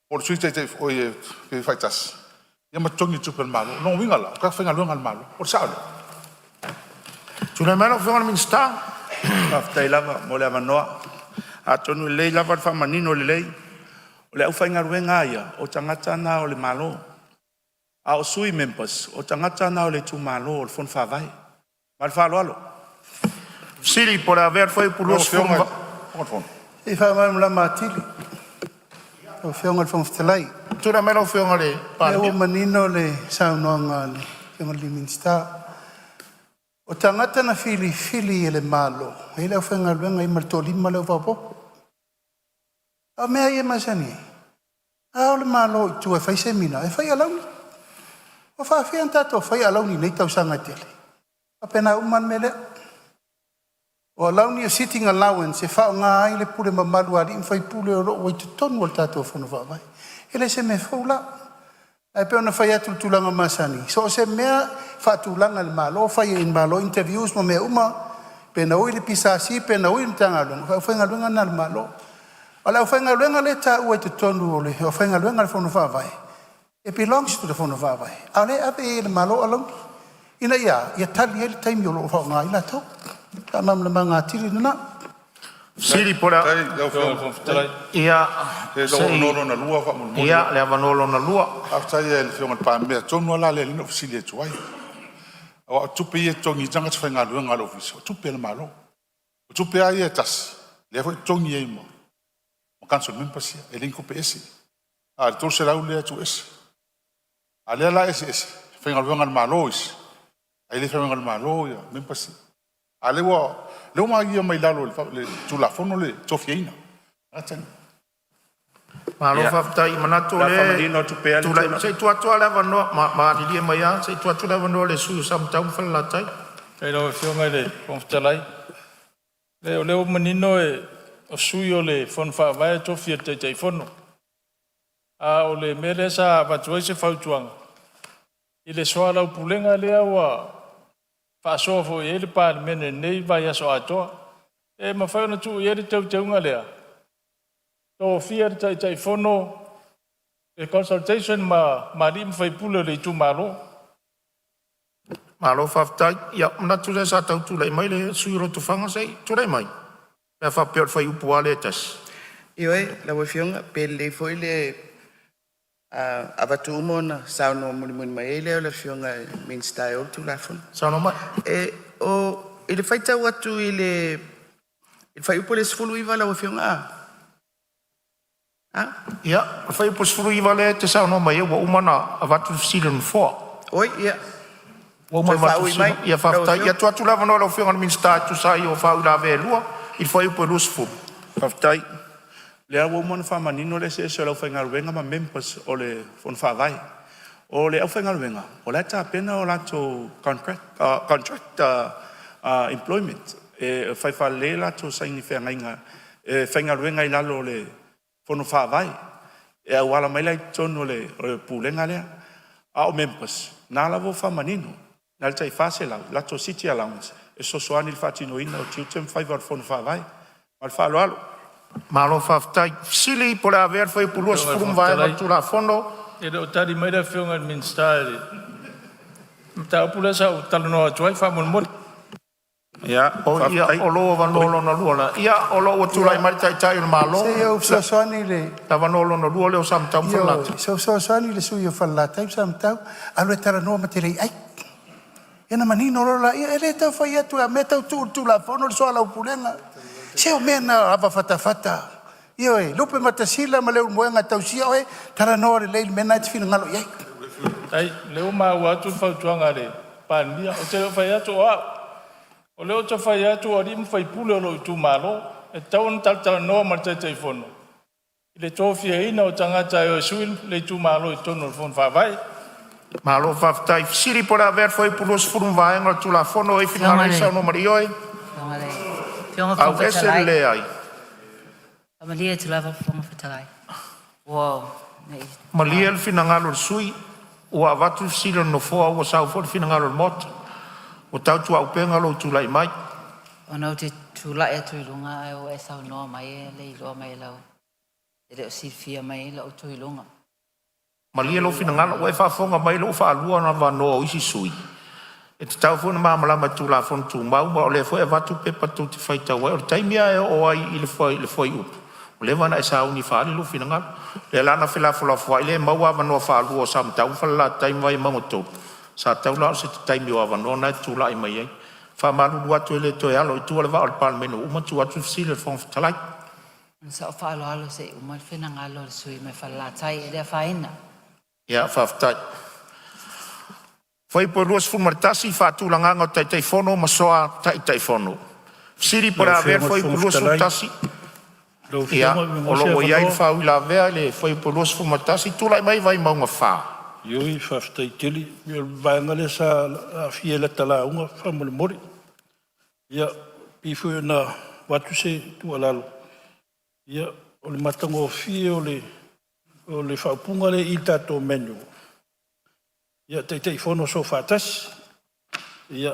po o le Sui Taitaifono pe faitasi ia ma totogi i le tupe a le Malo. O lona uiga la, o tagata faigaluega a le Malo. O le sao lea? Tulai mai lau Afioga i le Minisita. Faafetai lava mo le avanoa. Atonu e lelei lava le faamanino lelei, o le aufaigaluega lava ia, o tagata na o le Malo, a o sui members, o tagata na o le itumalo o le Fono Faavae. Ma le faaaloalo. Po o le a avea le fuaiupu Lau Afioga i le 20. Fofoga Fetalai. Se i faamalamalama atili lau Afioga i le Fofoga Fetalai. Tulai mai lau Afioga i le O lea ua Palemia. manino le saunoaga a le Afioga i le Minisita. O tagata na filifili e le Malo, e i ai le aufaigaluega ma le toalima lea ua faaopoopo. A o mea ia e masani ai, a o le Malo i tua e fai semina, e fai alauni. Ua faafefea ona tatou faia alauni i nei tausaga e tele? E faapena uma lava le mea lea. O alauni o sitting allowance e faaaoga ai le pule mamalu a alii ma faipule o lo o ua i totonu o le tatou Fono Faavae. E le o se mea fou la. Ae pei ona fai atu i le tulaga masani, so o se mea e faatulaga e le Malo, fai ai e le Malo interviews ma mea uma, pe na ui i le PSC pe na ui i le Matagaluega, o le aufaigaluega lena a le Malo. A o le aufaigaluega lea e taua i totonu o le aufaigaluega a le Fono Faavae, e belongs to le Fono Faavae, a o lea e ave i ai e le Malo alauni. Ina ia a? Ia tali ai le taimi o lo o faaaoga ai latou. O le faamalamalamaga atili lena. Fesili po o le a... Faafetai i lau Afioga i le Fofoga Fetalai. Ia, Se se lou i... avanoa lona lua faamolemole. Ia, le avanoa lona lua. Faafetai lava i le Afioga i le Palemia, atonu lava la lea na ou fesili atu ai. Aua o tupe ia e totogi ai tagata faigaluega a le Ofisa, o tupe a le Malo. O tupe lava ia e tasi, lea foi e totogi ai ma council members ia, e le o ni tupe ese. A o le $300 lea e tuu ese. A o lea la e eseese, e faigaluega a le Malo isi, ae le faigaluega a le Malo members ia. A o lea ua maua mai lalo o le Tulafono le tofiaina o tagata nei. Malo Ia, faafetai. E manatu o o le a lea faamanino atu e pea le tulai, tulaga. se i tuu atu lava le avanoa, malilie mai lava, se i tuu atu le avanoa i le sui usufono mo Samatau ma Falelatai. Faafetai i lau Afioga i le Fofoga Fetalai. Leai o lea ua manino o sui o le Fono Faavae e tofi e le Taitaifono. A o le mea lea sa avatu ai se fautuaga i le soalaupulega lea ua faasoa foi i ai le Palemene i lenei vaiaso atoa, pe mafai ona tuu i ai le teuteuga lea, tofia le Taitaifono i consultation ma alii ma faipule o le itumalo. Malo faafetai. Ia, manatu o lea sa tau tulai mai le sui usufono o Lotofaga, se i tulai mai, pe a faapea o le fuaiupu lava lea e tasi. Ioe lau Afioga, pe lelei foi le avatu uma ona saunoa mulimuli mai ai lea o le Afioga i le Minisita e ou le Tulafono. Saunoa mai. I le faitau atu i le fuaiupu lea e 19 lau Afioga a? Ia, o le fuaiupu 19 lea e te saunoa mai ai ua uma ona avatu le fesili a le Nofoa. Oi ia, Ua uma toe ona avatu le faaui fesili. mai Ia lau faafetai. Afioga. Ia tuu atu le avanoa i lau Afioga i le Minisita e tusa ai o faauilavea e lua i le fuaiupu e 20. Faafetai. Lea ua uma ona faamanino le eseese o le aufaigaluega ma members o le Fono Faavae. O le aufaigaluega, o la e tapena o latou contract employment, e fai faalelei a latou saini feagaiga e faigaluega i lalo o le Fono Faavae e auala mai la i totonu o le Pulega lea. A o members, o lena lava ua faamanino, na o le tai $400 latou city allowance e fesoasoani i le faatinoina o tiute ma faiva o le Fono Faavae. Ma le faaaloalo. Malo faafetai. Fesili po o le a avea le Fuaiupu 20 ma vaega o le Tulafono? E le o tali mai le Afioga i le Minisita i le mataupu lea sa ou talanoa atu ai faamolemole. Ia, o lou avanoa lona lua lena. Ia, o lo o ua tulai mai le Taitai o le Malo. Se i ou fesoasoani i le Le avanoa lona lua lea o Samatau ma Faleata. Ioe, se i ou fesoasoani i le sui usufono o Falelatai ma Samatau, alu e talanoa ma te le i ai. Ia ona manino loa lea, e le tau fai atu a mea e tau tuu i le Tulafono le soalaupulega. Se o mea na o avafatafata. Ioe, lupematasila ma Leulumoega e tausia oe, talanoa lelei le mea lena e te finagalo i ai. Faafetai, o lea ua maua atu le fautuaga a le Palemia. Ou te le o fai atu o au, o lea ou te fai atu o alii ma faipule o lou itumalo e tatau ona talatalanoa ma le Taitaifono i le tofiaina o tagata e o e sui le itumalo i totonu o le Fono Faavae. Malo faafetai. Fesili po o le a avea le Fuaiupu 20 ma vaega o le Tulafono. O ai e finagalo i ai saunoa ma le ioe? Afioga i le Fofoga A'u ese le Fetalai, leai. faamalie atu lava i le Fofoga Fetalai, ua Malie le finagalo o le sui usufono, ua avatu le fesili a le Nofoa ua sau foi le finagalo o le Maota. Ua tautuaupega lou tulai mai. Ona ou te tulai atu i luga ae ua e saunoa mai e le iloa mai e lau, e le o silafia mai lou tu i luga. Malie lou finagalo, ua e faafofoga mai o lea ua faalua ona avanoa o isi sui usufono. E tatau foi ona malamalama i Tulafono Tumau, ma o lea foi e avatu pepa tou te faitau ai. O le taimi lava e oo ai i le fuaiupu, ua leva ona e sauni e faaali lou finagalo. O lea la na felafolafoai lea e maua avanoa faalua o Samatau ma Falelatai ma Vaimauga 3, sa tatau la o se taimi o avanoa lena e te tulai mai ai. E faamalulu atu e le toe alo i tua le vaa o le Palemene ua uma ona tuu atu le fesili a le Fofoga Fetalai. Ona sa ou faaaloalo se i uma le finagalo o le sui usufono mai Falelatai, e le afaina. Ia, faafetai. Fuaiupu 21, Faatulagaga o Taitaifono ma Soa Taitaifono. Fesili po o Lau le a avea Afioga le i le fuaiupu Fofoga Fetalai, 21. lau Ia, Afioga pe o maua lo se o ua i ai le avanoa? faauilavea i le fuaiupu 21. Tulai mai Vaimauga 4. Ioe, faafetai tele. O le vaega lea sa aafia i lata lauga faamolemole. Ia, pei foi ona avatu se tuualalo, ia o le matagofie o le faaupuga lea i le tatou manual, ia Taitaifono Soofaatasi. Ia,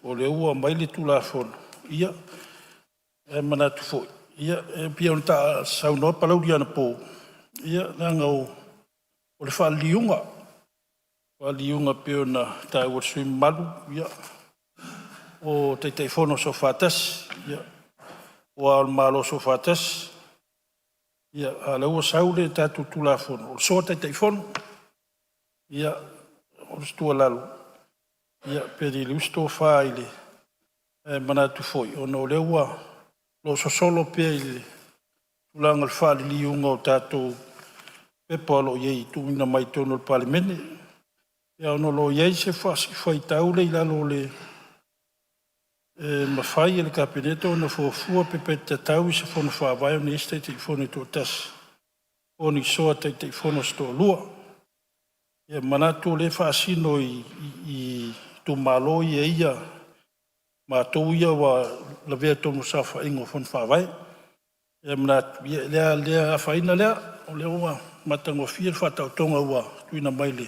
o lea ua aumai le Tulafono, ia ae manatu foi, ia e pei ona saunoa Palauli anapo, ia leaga o le faaliliuga, faaliliuga pei ona taua e le sui usufono mamalu, ia, o Taitaifono Soofaatasi, o Ao o Le Malo Soofaatasi, ia a o lea ua sau le tatou Tulafono, o le Soa Taitaifono. Ia, o se tuualalo, ia pe liliu se tofa i le… Ae manatu foi ona o lea ua o lo o sosolo pea i le tulaga o le faaliliuga o tatou pepa o lo o i ai e tuuina mai totonu o le Palemene. Ia ona o lo o i ai se faitau lea i lalo o le… e mafai e le Kapeneta ona fuafua pe tatau i se Fono Faavae ona i ai se Taitaifono e toatasi po o ni Soa Taitaifono se toalua. E manatu o lea e faasino i itumalo ia e i ai matou ia ua lavea i totonu o le saofaiga o Fono Faavae. E manatu, e le afaina lea, o lea ua matagofie le faataotoga ua tuuina mai i le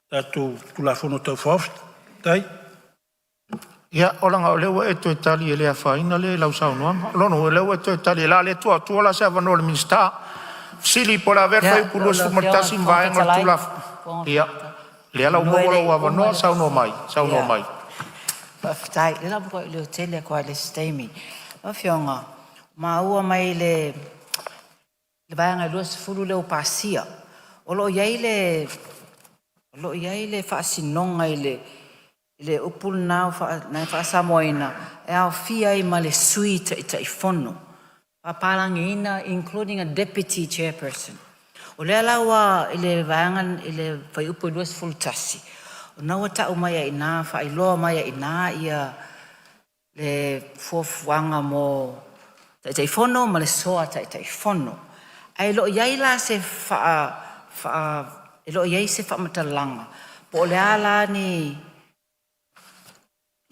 tatou Tulafono Tau Faaofi. Faafetai. Ia, leaga o lea ua e toe tali e le afaina lea i lau saunoaga. O lona uiga o lea ua e toe tali o le a le tuu atua la se avanoa i le Minisita. Fesili po o le a avea le Ia, fuaiupu lau Afioga i 21 le ma Fofoga vaega o le Fetalai, Tulafono? Fofoga Ia, Fetalai, lea la ua semeamanu e maua le i lou uma avanoa, le saunoa mai, saunoa ia, mai. faafetai. O lea o le a matuai ou leotele atu lava i le isi taimi. Lau Afioga, ua maua mai le Vaega 20 lea ua pasia, o lo o i ai le faasinoga i le upu lena e faa-Samoa ina, e aofia ai ma le Sui Taitaifono, faapalagiina including a Deputy Chairperson. O lea la ua i le vaega i le fuaiupu 21, o lena ua tau mai ai i ina, faailoa mai ai i ina le fuafuaga mo Taitaifono ma le Soa Taitaifono. Ae le o i ai la se e le o i ai se faamatalaga po o le a la ni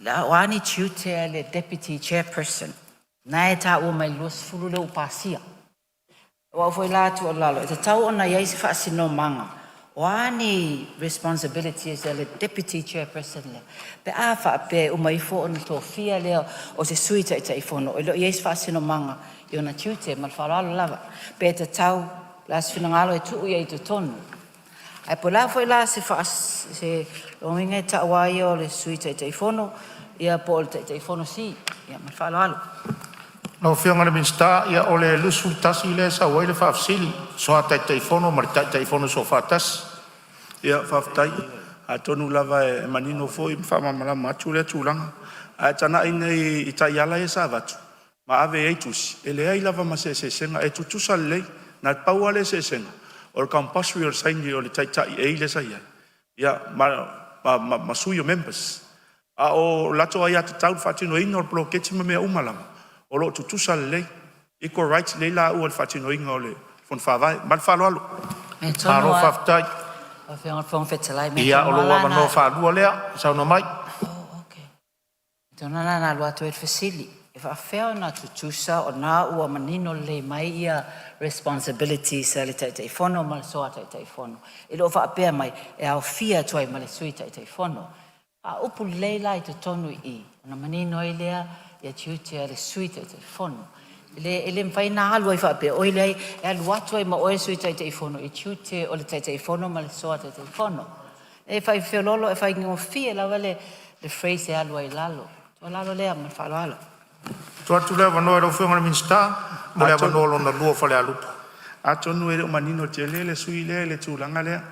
o a ni tiute a le Deputy Chairperson na e taua mai le 20 lea ua pasia. O au foi la tuualalo, e tatau ona i ai se faasinomaga o a ni responsibilities a le Deputy Chairperson lea pe a faapea e uma ifo ona tofia lea o se Sui Taitaifono, e le o i ai se faasinomaga i ona tiute. Ma le faaaloalo lava. Pe tatau la se finagalo e tuu i ai i totonu. Ae po o le a foi la se uiga e tau lava ia o le Sui Taitaifono ia po o le Taitaifono Sili. Ia ma le faaaloalo. Lau Afioga i le Minisita, ia o le 21 lea e sau ai le faafesili, Soa Taitaifono ma le Taitaifono Soofaatasi. Ia faafetai. Atonu lava e manino foi ma faamalamalama atu lea tulaga. Ae tagai i ai i taiala ia sa avatu ma ave ai tusi, e leai lava ma se eseesega, e tutusa lelei. Na o le pau lava le eseesega, o le compulsory o le saini o le Taitai A lea sa i ai ia ma sui o members. A o latou aiatatau i le faatinoina o le poloketi ma mea uma lava, o lo o tutusa lelei, equal rights lelei laua i le faatinoina o le Fono Faavae. Ma le faaaloalo. Malo faafetai. Lau Afioga i le Fofoga Fetalai, Ia o lou avanoa faalua lea, saunoa mai. Tonu lava na alu atu ai le fesili, e faafefea ona tutusa ona ua manino lelei mai ia responsibilities a le Taitaifono ma le Soa Taitaifono. E le o faapea mai e aofia atu ai ma le Sui Taitaifono. A upu lelei la i totonu i i, ona manino ai lea ia tiute a le Sui Taitaifono. E le mafai ona alu ai faapea, oi leai, e alu atu ai ma oe le Sui Taitaifono i tiute o le Taitaifono ma le Soa Taitaifono. E fai feoloolo, e faigofie lava le phrase e alu ai i lalo. O lalo lea ma le faaaloalo. Tuu atu le avanoa i lau Afioga i le Minisita mo le avanoa lona lua o Falealupo. Atonu e le o manino tele le sui usufono lea i le tulaga lea.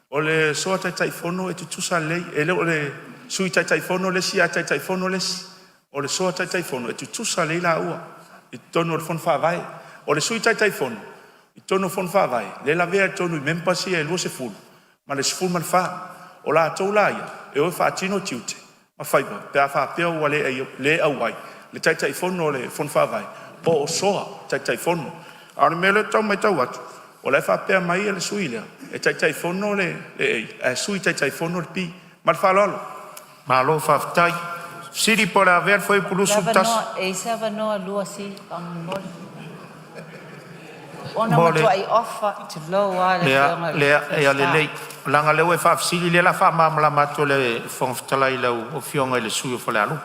O le Soa Taitaifono e tutusa lelei, e le o le Sui Taitaifono le isi ae Taitaifono le isi. O le Soa Taitaifono e tutusa lelei laua i totonu o le Fono Faavae. O le Sui Taitaifono i totonu o le Fono Faavae, lea e lavea i totonu i members ia e 20 ma le 14. O latou la ia e o e faatino tiute ma faiva pe a faapea ua le auai le Taitaifono o le Fono Faavae po o Soa Taitaifono. A o le mea lea ou te tau matau atu, o la e faapea mai le sui usufono lea, e Taitaifono le A ae Sui Taitaifono le B. Ma le faaaloalo. Malo faafetai. Fesili po o le a avea le fuaiupu 21. E i ai se avanoa lua C faamolemole? Ona ua matuai ofa, tulou lava le Afioga i le Lea, ia Minisita. lelei, leaga o lea ua e faafesili, o lea o le a faamalamalama atu e le Fofoga Fetalai i lau Afioga i le sui usufono mo Falealupo.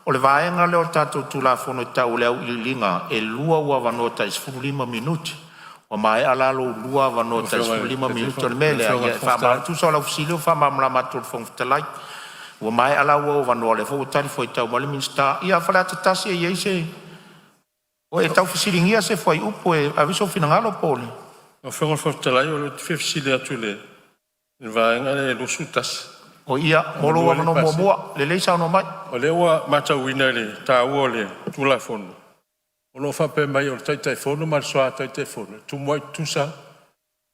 O le vaega lea o le tatou Tulafono e tau o le auiliiliga, e lua ou avanoa tai 15 minute. Ua maea la lou lua avanoa tai 15 minute. O le mea lea, e tusa o lau fesili ua faamalamalama atu e le Fofoga Fetalai. Ua maea la ou avanoa, o lea foi ua talifuaitau mai le Minisita. Ia Faleata 1, e i ai se… Ua e tau fesiligia se fuaiupu e ave ai sou finagalo po o le… Lau Afioga i le Fofoga Fetalai, ou te fia fesili atu i le vaega lea 21. O ia, mo lou avanoa muamua, lelei saunoa mai. O lea ua matauina i le taua o le Tulafono, o lo o faapea mai o le Taitaifono ma le Soa Taitaifono e tumuai tutusa.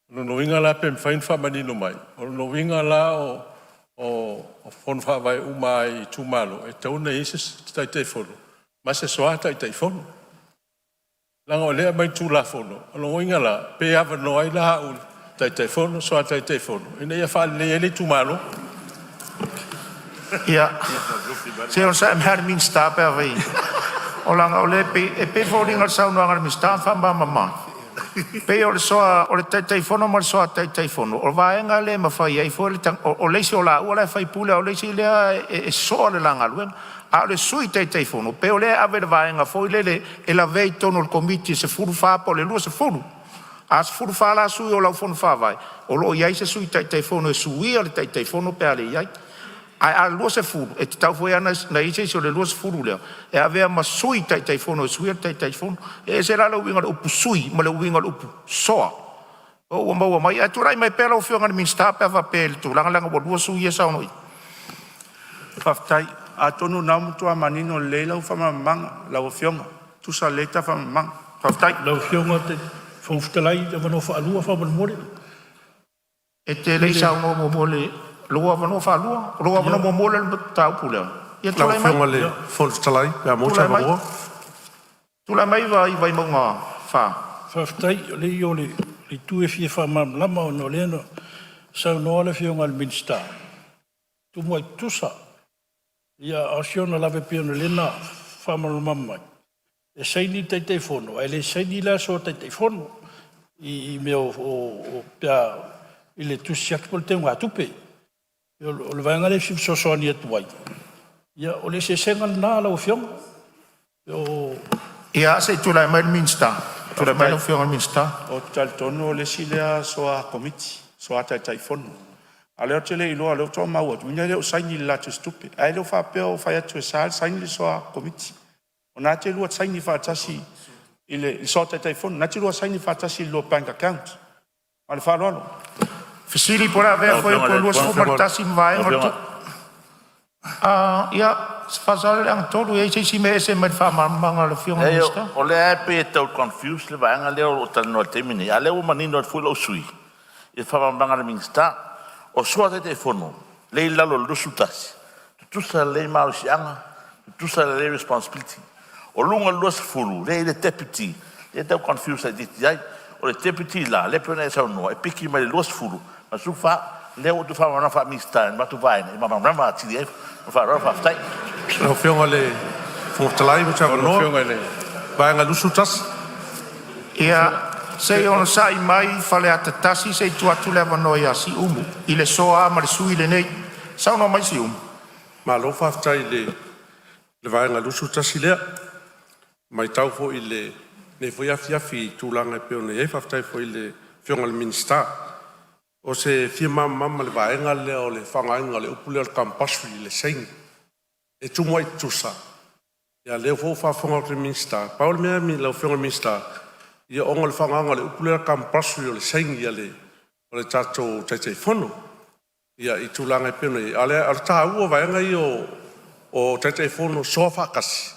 O lona uiga la pe mafai ona faamanino mai, o lona uiga la o Fono Faavae uma lava i itumalo, e tatau ona i ai se Taitaifono ma se Soa Taitaifono. Leaga o lea e aumai i le Tulafono, o lona uiga la, pe avanoa ai la au i le Taitaifono, Soa Taitaifono ina ia faaleleia ai le itumalo. Ia, se i onosai mai lava le Minisita pe afai… leaga o lea e pei e foliga i le saunoaga a le Minisita na faamalamalama atu, e pei o le soa o le Taitaifono ma le Soa Taitaifono, o vaega lea e mafai ai foi le… O le isi o laua la e faipule a o le isi lea e soa le la galuega. A o le Sui Taitaifono pei o lea e ave i le vaega foi lele e lavea i totonu o le Komiti e 14 po o le 20. A 14 la sui o lau Fono Faavae, o lo o i ai se Sui Taitaifono e suia le Taitaifono pe a le i ai. Ae a 20, e tatau foi la ona i ai se isi o le 20 lea e avea ma Sui Taitaifono e suia le Taitaifono. E ese la le uiga o le upu sui ma le uiga o le upu soa. Po o ua maua mai? Ae tulai mai pea lau Afioga i le Minisita pe a faapea i le tulaga lea leaga ua lua sui usufono ia e saunoa i ai. Faafetai. Atonu o lena ua matua manino lelei lau faamalamalamaga lau Afioga, e tutusa lelei ta faamalamalamaga. Faafetai. Lau Afioga i le Fofoga Fetalai, avanoa faalua faamolemole. E te le i saunoa muamua i lou avanoa faalua, o lou avanoa muamua lea i le mataupu lea. Ia Lau tulai mai. Afioga i le Fofoga Fetalai, pe a maua se Tulai mai. avanoa. Tulai mai Vaimauga 4. Faafetai. Leai o le itu e fia faamalamalama ona o lea na saunoa le Afioga i le Minisita, tumuai tutusa. Ia a o si ona lave pei ona lea na faamalamalama mai, e saini le Taitaifono ae le saini la le Sua Taitaifono i mea o pe a i le tusi siaki po o le teugatupe. O le vaega lea e fia fesoasoani atu ai, ia o le eseesega lena lau Afioga. O… Ia se i tulai mai le Minisita. Tulai mai lau Afioga i le Minisita. Ou te talitonu o le isi lea soa Komiti, soa Taitaifono. A o lea ou te le iloa o lea faatoa ou maua atu, lona uiga e le o saini i le latou tupe. Ae le faapea o fai atu e sa ona saini le soa Komiti. O lena e te lua saini faatasi i le soa Taitaifono, o lena e te lua saini faatasi i le lua bank account. Ma le faaaloalo. Pe le avea Fuaiupu 21 ma vaega o le Ia, Faasaleleaga 3, e i ai se isi mea e ese mai le faamalamalamaga a le Afioga i le Minisita? O lea e pei e tau confuse le vaega lea o lo o talanoa i le taimi lenei, a o lea ua manino atu foi lou sui usufono i le faamalamalamaga a le Minisita. O soa Taitaifono lea e i lalo o le 21, tutusa lelei malosiaga, tutusa lelei responsibility. O luga o le 20 lea e i ai le Deputy lea e tau confuse laitiiti ai. O le Deputy la lea e pei ona e saunoa e piki mai le 20 ma le 14. Lea ua ou toe faamalamalama faa-Minisita i le matou vaega ina ia malamalama atili ai. Ma le faaaloalo faafetai. Lau Afioga i le Fofoga Fetalai mo se avanoa. Vaega 21. Ia, se i onosai mai Faleata 1 se i tuu atu le avanoa ia Siumu i le soa ma le sui usufono lenei. Saunoa mai Siumu. Malo faafetai i le Vaega 21 lea. E maitau foi i lenei foi afiafi i tulaga e pei ona i ai, faafetai foi i le Afioga i le Minisita. O se fia malamalama i le vaega lea o le faaaogaina o le upu lea o le compulsory i le saini. E tumuai tutusa, a o lea foi ua faafofoga atu i le Minisita. Pau le mea lau Afioga i le Minisita, ia ona o le faaaogaina o le upu lea o le compulsory o le saini a le tatou Taitaifono i tulaga e pei ona i ai. A o le taua o vaega ia o Taitaifono soa faatasi,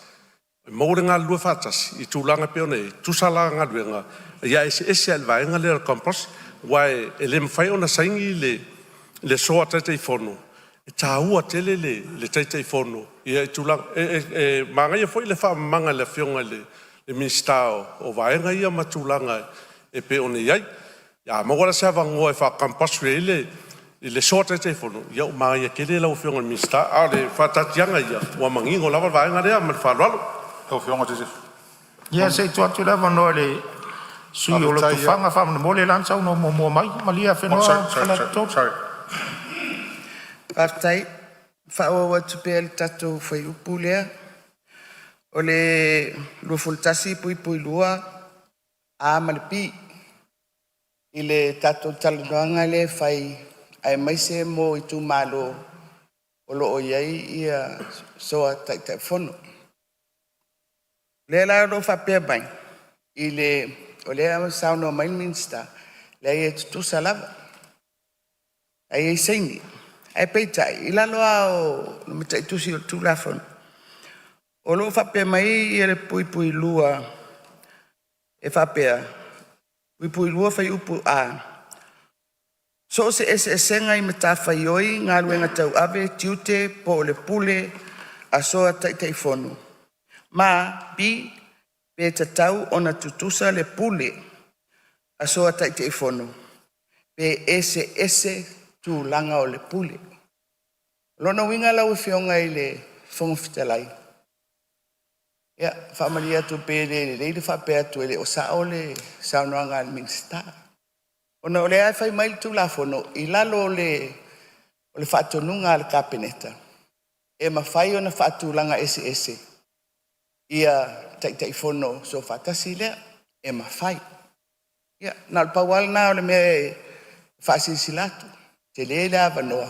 e maua le galulue faatasi i tulaga e pei ona i ai, e tutusa la galuega ae eseese lava i le vaega lea o le compulsory, aua e le mafai ona saini le soa Taitaifono, e taua tele le Taitaifono i tulaga. E manaia foi le faamalamalamaga e le Afioga i le Minisita o vaega ia ma tulaga e pei ona i ai. A maua la se avanoa e faa-compulsory ai le soa Taitaifono, ia ua manaia tele lau Afioga i le Minisita. A o le faataatiaga ia, ua manino lava le vaega lea ma le faaaloalo. Ia se i tuu atu le avanoa i le sui usufono o Lotofaga faamolemole, lea na saunoa muamua mai. Malie afenoa Faleata 3. Faafetai. Faaauau atu pea i le tatou fuaiupu lea. O le 21(2) (a) ma le (b) i le tatou talanoaga lea e fai aemaise mo itumalo o lo o i ai soa Taitaifono. O lea la o lo o faapea mai i le, o lea ua saunoa mai le Minisita, e leai e tutusa lava, la e i ai saini. Ae peitai, i lalo lava o le mataitusi o le Tulafono, o lo o faapea mai le (2) e faapea; (2) fuaiupu a), so o se eseesega i matafaioi, galuega tauave, tiute po o le pule a Soa Taitaifono ma b) pe tatau ona tutusa le pule a Soa Taitaifono pe eseese tulaga o le pule. O lona uiga lau Afioga i le Fofoga Fetalai, e faamalie atu pe le lelei le faapea atu e le o sao le saunoaga a le Minisita, ona o lea lava e fai mai le Tulafono i lalo o le faatonuga a le Kapeneta, e mafai ona faatulaga eseese ia Taitaifono Soofaatasi lea, e mafai. Ia na o le pau lava lena o le mea e faasilasila atu, e tele le avanoa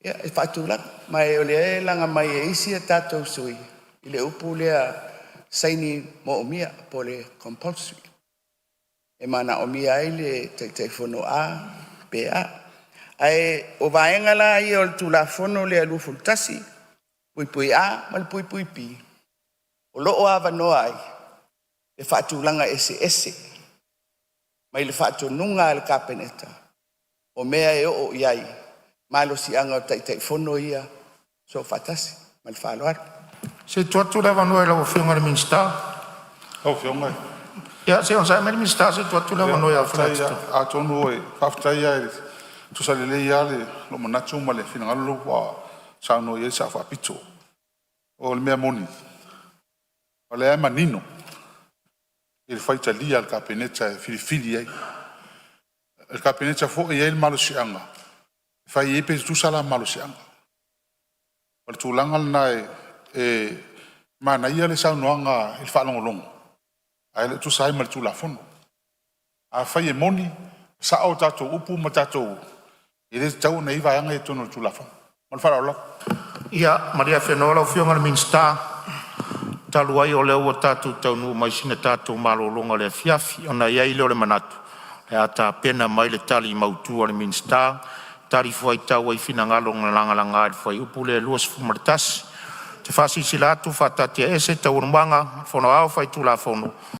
e faatulaga. Ma o lea e laga mai e isi a tatou sui usufono i le upu lea saini moomia po o le compulsory, e manaomia ai le Taitaifono a pe a. Ae o vaega la ia o le Tulafono lea 21 (a) ma le (b), o lo o avanoa ai le faatulaga eseese mai le faatonuga a le Kapeneta o mea e oo i ai malosiaga o Taitaifono ia Soofaatasi. Ma le faaaloalo. Se i tuu atu le avanoa i lau Afioga i le Minisita. Ia se i onosai mai le Minisita se i tuu atu le avanoa ia Faleata. Atonu e faafetai lava, e tutusa lelei lava lou manatu ma le finagalo lea ua saunoa i ai le Sao Faapito. O le mea moni, o lea e manino i le faitalia a le Kapeneta e filifili ai. O le Kapeneta foi e i ai le malosiaga e fai ai pe tutusa la malosiaga. O le tulaga lena e manaia le saunoaga i le faalogologo ae le o tusa ai ma le Tulafono. Afai e moni, sao tatou upu ma tatou, e le tatau ona i ai vaega ia i totonu o le Tulafono. Ma le faaaloalo lava. Ia malie afenoa lau Afioga i le Minisita, talu ai o lea ua tatou taunuu mai i sina tatou malologa o le afiafi, ona i ai lea o le manatu o le a tapena mai le tali mautu a le Minisita e talifuaitau ai i finagalo na lagalaga i le Fuaiupu lea 21. Ou te faasilasila atu ua faataatiaese Taualumaga a le Fono Aoao Faitulafono